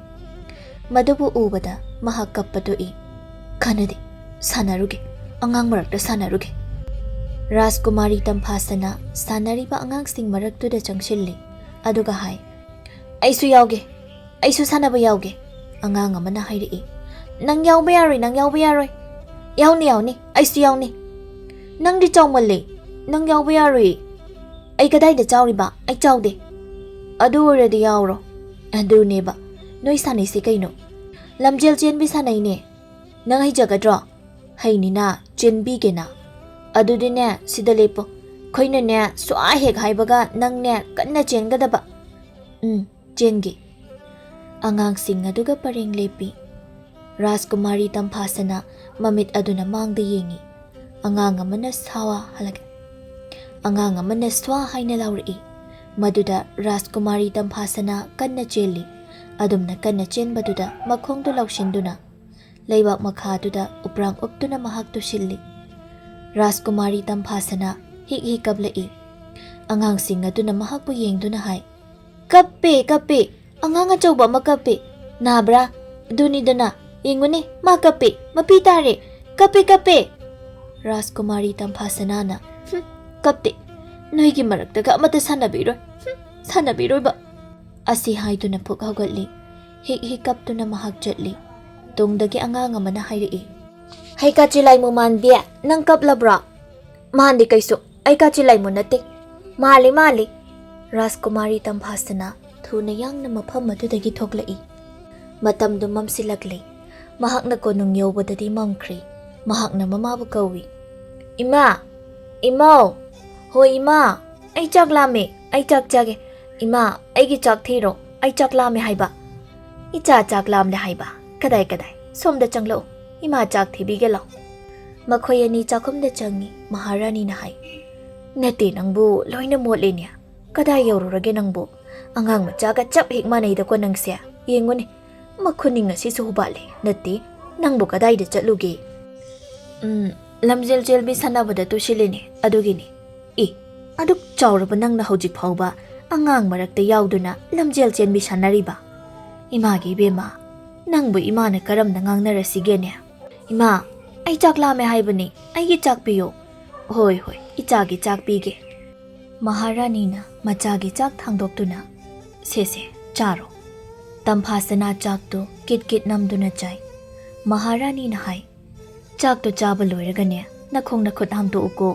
ꯃꯗꯨꯕꯨ ꯎꯕꯗ ꯃꯍꯥꯛ ꯀꯞꯄ ꯇꯣꯛꯏ꯫ "ꯀꯥꯟꯅꯗꯦ, ꯁꯥꯟꯅꯔꯨꯒꯦ, ꯑꯉꯥꯡ ꯃꯔꯛꯇ ꯁꯥꯟꯅꯔꯨꯒꯦ"꯫ ꯔꯥꯖꯀꯨꯃꯥꯔꯤ ꯇꯝꯐꯥꯁꯅꯥ ꯁꯥꯟꯅꯔꯤꯕ ꯑꯉꯥꯡꯁꯤꯡ ꯃꯔꯛꯇꯨꯗ ꯆꯪꯁꯤꯜꯂꯤ꯫ ꯑꯗꯨꯒ ꯍꯥꯏ, "ꯑꯩꯁꯨ ꯌꯥꯎꯒꯦ, ꯑꯩꯁꯨ ꯁꯥꯟꯅꯕ ꯌꯥꯎꯒꯦ"꯫ ꯑꯉꯥꯡ ꯑꯃꯅ ꯍꯥꯏꯔꯛꯏ, "ꯅꯪ ꯌꯥꯎꯕ ꯌꯥꯔꯣꯏ, ꯅꯪ ꯌꯥꯎꯕ ꯌꯥꯔꯣꯏ꯫ ꯌꯥꯎꯅꯤ, ꯌꯥꯎꯅꯤ, ꯑꯩꯁꯨ ꯌꯥꯎꯅꯤ"꯫ "ꯅꯪꯗꯤ ꯆꯥꯎꯃꯜꯂꯦ, ꯅꯪ ꯌꯥꯎꯕ ꯌꯥꯔꯣꯏ"꯫ "ꯑꯩ ꯀꯗꯥꯏꯗ ꯆꯥꯎꯔꯤꯕ? ꯑꯩ ꯆꯥꯎꯗꯦ"꯫ "ꯑꯗꯨ ꯑꯣꯏꯔꯗꯤ ꯌꯥꯎꯔꯣ"꯫ "ꯑꯗꯨꯅꯦꯕ ꯅꯣꯏ ꯁꯥꯟꯅꯩꯁꯦ ꯀꯩꯅꯣ?" "ꯂꯝꯖꯦꯜ ꯆꯦꯟꯕꯤ ꯁꯥꯟꯅꯩꯅꯦ"꯫ "ꯅꯪ ꯍꯩꯖꯒꯗ꯭ꯔꯣ?" "ꯍꯩꯅꯤꯅ, ꯆꯦꯟꯕꯤꯒꯦꯅ"꯫ "ꯑꯗꯨꯗꯤꯅꯦ, ꯁꯤꯗ ꯂꯦꯞꯄꯣ, ꯑꯩꯈꯣꯏꯅꯅꯦ ꯁ꯭ꯋꯥꯏ ꯍꯦꯛ ꯍꯥꯏꯕꯒ ꯅꯪꯅꯦ ꯀꯟꯅ ꯆꯦꯟꯒꯗꯕ"꯫ "ꯎꯝ, ꯆꯦꯟꯒꯦ"꯫ ꯑꯉꯥꯡꯁꯤꯡ ꯑꯗꯨꯒ ꯄꯔꯦꯡ ꯂꯦꯞꯄꯤ꯫ ꯔꯥꯖꯀꯨꯃꯥꯔꯤ ꯇꯝꯐꯥꯁꯅꯥ ꯃꯃꯤꯠ ꯑꯗꯨꯅ ꯃꯥꯡꯗ ꯌꯦꯡꯉꯤ꯫ ꯑꯉꯥꯡ ꯑꯃꯅ ꯁ꯭ꯋꯥ ꯍꯥꯏꯂꯒ-, ꯑꯉꯥꯡ ꯑꯃꯅ "ꯁ꯭ꯋꯥ" ꯍꯥꯏꯅ ꯂꯥꯎꯔꯛꯏ꯫ ꯃꯗꯨꯗ ꯔꯥꯖꯀꯨꯃꯥꯔꯤ ꯇꯝꯐꯥꯁꯅꯥ ꯀꯟꯅ ꯆꯦꯜꯂꯤ꯫ ꯑꯗꯨꯝꯅ ꯀꯟꯅ ꯆꯦꯟꯕꯗꯨꯗ ꯃꯈꯣꯡꯗꯨ ꯂꯧꯁꯤꯟꯗꯨꯅ ꯂꯩꯕꯥꯛ ꯃꯈꯥꯗꯨꯗ ꯎꯄ꯭ꯔꯥꯡ ꯎꯞꯇꯨꯅ ꯃꯍꯥꯛ ꯇꯨꯁꯤꯜꯂꯤ꯫ ꯔꯥꯖꯀꯨꯃꯥꯔꯤ ꯇꯝꯐꯥꯁꯅꯥ ꯍꯤꯛ ꯍꯤꯛ ꯀꯞꯂꯛꯏ꯫ ꯑꯉꯥꯡꯁꯤꯡ ꯑꯗꯨꯅ ꯃꯍꯥꯛꯄꯨ ꯌꯦꯡꯗꯨꯅ ꯍꯥꯏ, "ꯀꯞꯄꯦ, ꯀꯞꯄꯦ, ꯑꯉꯥꯡ ꯑꯆꯧꯕ ꯑꯃ ꯀꯞꯄꯦ꯫ ꯅꯥꯕ꯭ꯔꯥ? ꯑꯗꯨꯅꯤꯗꯅ, ꯌꯦꯡꯉꯨꯅꯦ, ꯃꯥ ꯀꯞꯄꯦ, ꯃꯄꯤ ꯇꯥꯔꯦ, ꯀꯞꯄꯦ, ꯀꯞꯄꯦ"꯫ ꯔꯥꯖꯀꯨꯃꯥꯔꯤ ꯇꯝꯐꯥꯁꯅꯥꯅ, "ꯍꯨꯝ, ꯀꯞꯇꯦ, ꯅꯣꯏꯒꯤ ꯃꯔꯛꯇꯒ ꯑꯃꯠꯇ ꯁꯥꯟꯅꯕꯤꯔꯣꯏ, ꯍꯨꯝ, ꯁꯥꯟꯅꯕꯤꯔꯣꯏꯕ"꯫ ꯑꯁꯤ ꯍꯥꯏꯗꯨꯅ ꯐꯨꯛ ꯍꯧꯒꯠꯂꯤ꯫ ꯍꯤꯛ ꯍꯤꯛ ꯀꯞꯇꯨꯅ ꯃꯍꯥꯛ ꯆꯠꯂꯤ꯫ ꯇꯨꯡꯗꯒꯤ ꯑꯉꯥꯡ ꯑꯃꯅ ꯍꯥꯏꯔꯛꯏ, "ꯍꯩ ꯀꯥꯆꯤꯂꯥꯏ ꯃꯨꯃꯥꯟꯕꯤ, ꯅꯪ ꯀꯞꯂꯕ꯭ꯔꯣ?" "ꯃꯥꯟꯗꯦ ꯀꯩꯁꯨ, ꯑꯩ ꯀꯥꯆꯤꯂꯥꯏ ꯃꯨ ꯅꯠꯇꯦ"꯫ "ꯃꯥꯜꯂꯤ, ꯃꯥꯜꯂꯤ"꯫ ꯔꯥꯖꯀꯨꯃꯥꯔꯤ ꯇꯝꯐꯥꯁꯅꯥ ꯊꯨꯅ ꯌꯥꯡꯅ ꯃꯐꯝ ꯑꯗꯨꯗꯒꯤ ꯊꯣꯛꯂꯛꯏ꯫ ꯃꯇꯝꯗꯨ ꯃꯝꯁꯤꯜꯂꯛꯂꯦ꯫ ꯃꯍꯥꯛꯅ ꯀꯣꯅꯨꯡ ꯌꯧꯕꯗꯗꯤ ꯃꯝꯈ꯭ꯔꯦ꯫ ꯃꯍꯥꯛꯅ ꯃꯃꯥꯕꯨ ꯀꯧꯏ꯫ "ꯏꯃꯥ! ꯏꯃꯧ! ꯍꯣꯏ ꯏꯃꯥ! ꯑꯩ ꯆꯥꯛ ꯂꯥꯝꯃꯦ꯫ ꯑꯩ ꯆꯥꯛ ꯆꯥꯒꯦ꯫ ꯏꯃꯥ, ꯑꯩꯒꯤ ꯆꯥꯛ ꯊꯤꯔꯣ꯫ ꯑꯩ ꯆꯥꯛ ꯂꯥꯝꯃꯦ ꯍꯥꯏꯕ"꯫ "ꯏꯆꯥ ꯆꯥꯛ ꯂꯥꯝꯂꯦ ꯍꯥꯏꯕ? ꯀꯗꯥꯏ, ꯀꯗꯥꯏ? ꯁꯣꯝꯗ ꯆꯪꯂꯛꯎ, ꯏꯃꯥ ꯆꯥꯛ ꯊꯤꯕꯤꯒꯦ ꯂꯥꯎ꯫" ꯃꯈꯣꯏ ꯑꯅꯤ ꯆꯥꯛꯈꯨꯝꯗ ꯆꯪꯉꯤ꯫ ꯃꯍꯥꯔꯥꯅꯤꯅ ꯍꯥꯏ, "ꯅꯠꯇꯦ, ꯅꯪꯕꯨ ꯂꯣꯏꯅ ꯃꯣꯠꯂꯦꯅꯦ꯫ ꯀꯗꯥꯏ ꯌꯧꯔꯨꯔꯒꯦ ꯅꯪꯕꯨ? ꯑꯉꯥꯡ ꯃꯆꯥꯒ ꯆꯞ ꯍꯦꯛ ꯃꯥꯟꯅꯩꯗꯀꯣ ꯅꯪꯁꯦ꯫ ꯌꯦꯡꯉꯨꯅꯦ, ꯃꯈꯨꯅꯤꯡ ꯑꯁꯤꯁꯨ ꯍꯨꯕꯥꯠꯂꯦ꯫ ꯅꯠꯇꯦ, ꯅꯪꯕꯨ ꯀꯗꯥꯏꯗ ꯆꯠꯂꯨꯒꯦ?" "ꯎꯝ, ꯂꯝꯖꯦꯜ ꯆꯦꯟꯕꯤ ꯁꯥꯟꯅꯕꯗ ꯇꯨꯁꯤꯜꯂꯤꯅꯦ, ꯑꯗꯨꯒꯤꯅꯤ꯫" "ꯏ, ꯑꯗꯨꯛ ꯆꯥꯎꯔꯕ ꯅꯪꯅ ꯍꯧꯖꯤꯛ ꯐꯥꯎꯕ ꯑꯉꯥꯡ ꯃꯔꯛꯇ ꯌꯥꯎꯗꯨꯅ ꯂꯝꯖꯦꯜ ꯆꯦꯟꯕꯤ ꯁꯥꯟꯅꯔꯤꯕ? ꯏꯃꯥꯒꯤ ꯏꯕꯦꯝꯃ, ꯅꯪꯕꯨ ꯏꯃꯥꯅ ꯀꯔꯝꯅ ꯉꯥꯡꯅꯔꯁꯤꯒꯦꯅꯦ?" "ꯏꯃꯥ, ꯑꯩ ꯆꯥꯛ ꯂꯥꯝꯃꯦ ꯍꯥꯏꯕꯅꯤ, ꯑꯩꯒꯤ ꯆꯥꯛ ꯄꯤꯌꯣ꯫" "ꯍꯣꯏ, ꯍꯣꯏ, ꯏꯆꯥꯒꯤ ꯆꯥꯛ ꯄꯤꯒꯦ꯫" ꯃꯍꯥꯔꯥꯅꯤꯅ ꯃꯆꯥꯒꯤ ꯆꯥꯛ ꯊꯥꯡꯗꯣꯛꯇꯨꯅ, "ꯁꯦ, ꯁꯦ, ꯆꯥꯔꯣ꯫" ꯇꯝꯐꯥꯁꯅꯥ ꯆꯥꯛꯇꯨ ꯀꯤꯠ ꯀꯤꯠ ꯅꯝꯗꯨꯅ ꯆꯥꯏ꯫ ꯃꯍꯥꯔꯥꯅꯤꯅ ꯍꯥꯏ, "ꯆꯥꯛꯇꯣ ꯆꯥꯕ ꯂꯣꯏꯔꯒꯅꯦ, ꯅꯈꯣꯡ ꯅꯈꯨꯠ ꯍꯥꯝꯗꯣꯛꯎꯀꯣ꯫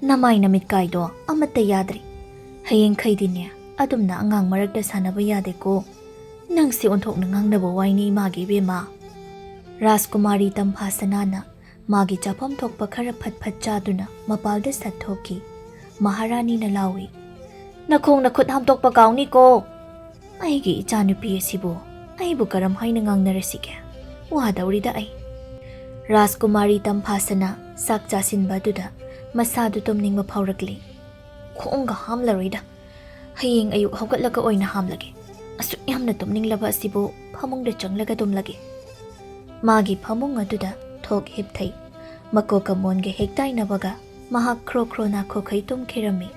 ꯅꯃꯥꯏ ꯅꯃꯤꯠꯀꯥꯏꯗꯣ ꯑꯃꯠꯇ ꯌꯥꯗ꯭ꯔꯤ꯫ ꯍꯌꯦꯡꯈꯩꯗꯤꯅꯦ, ꯑꯗꯨꯝꯅ ꯑꯉꯥꯡ ꯃꯔꯛꯇ ꯁꯥꯟꯅꯕ ꯌꯥꯗꯦꯀꯣ꯫ ꯅꯪꯁꯦ ꯑꯣꯟꯊꯣꯛꯅ ꯉꯥꯡꯅꯕ ꯋꯥꯏꯅꯦ ꯏꯃꯥꯒꯤ ꯏꯕꯦꯝꯃ꯫" ꯔꯥꯖꯀꯨꯃꯥꯔꯤ ꯇꯝꯐꯥꯁꯅꯥꯅ ꯃꯥꯒꯤ ꯆꯥꯐꯝ ꯊꯣꯛꯄ ꯈꯔ ꯐꯠ ꯐꯠ ꯆꯥꯗꯨꯅ ꯃꯄꯥꯜꯗ ꯁꯠꯊꯣꯛꯈꯤ꯫ ꯃꯍꯥꯔꯥꯅꯤꯅ ꯂꯥꯎꯏ, "ꯅꯈꯣꯡ ꯅꯈꯨꯠ ꯍꯥꯝꯗꯣꯛꯄ ꯀꯥꯎꯅꯤꯀꯣ꯫ ꯑꯩꯒꯤ ꯏꯆꯥꯅꯨꯄꯤ ꯑꯁꯤꯕꯨ ꯑꯩꯕꯨ ꯀꯔꯝ ꯍꯥꯏꯅ ꯉꯥꯡꯅꯔꯁꯤꯒꯦ? ꯋꯥꯗꯧꯔꯤꯗ ꯑꯩ꯫" ꯔꯥꯖꯀꯨꯃꯥꯔꯤ ꯇꯝꯐꯥꯁꯅꯥ ꯆꯥꯛ ꯆꯥꯁꯤꯟꯕ ꯑꯗꯨꯗ ꯃꯁꯥꯗꯨ ꯇꯨꯝꯅꯤꯡꯕ ꯐꯥꯎꯔꯛꯂꯦ꯫ "ꯈꯣꯡꯒ ꯍꯥꯝꯂꯔꯣꯏꯗ, ꯍꯌꯦꯡ ꯑꯌꯨꯛ ꯍꯧꯒꯠꯂꯒ ꯑꯣꯏꯅ ꯍꯥꯝꯂꯒꯦ꯫ ꯑꯁꯨꯛ ꯌꯥꯝꯅ ꯇꯨꯝꯅꯤꯡꯂꯕ ꯑꯁꯤꯕꯨ ꯐꯃꯨꯡꯗ ꯆꯪꯂꯒ ꯇꯨꯝꯂꯒꯦ꯫" ꯃꯥꯒꯤ ꯐꯃꯨꯡ ꯑꯗꯨꯗ ꯊꯣꯛ ꯍꯤꯞꯊꯩ꯫ ꯃꯀꯣꯛꯀ ꯃꯣꯟꯒ ꯍꯦꯛ ꯇꯥꯏꯅꯕꯒ ꯃꯍꯥꯛ ꯈ꯭ꯔꯣ ꯈ꯭ꯔꯣ ꯅꯥꯈꯣꯛꯈꯩ ꯇꯨꯝꯈꯤꯔꯝꯃꯤ꯫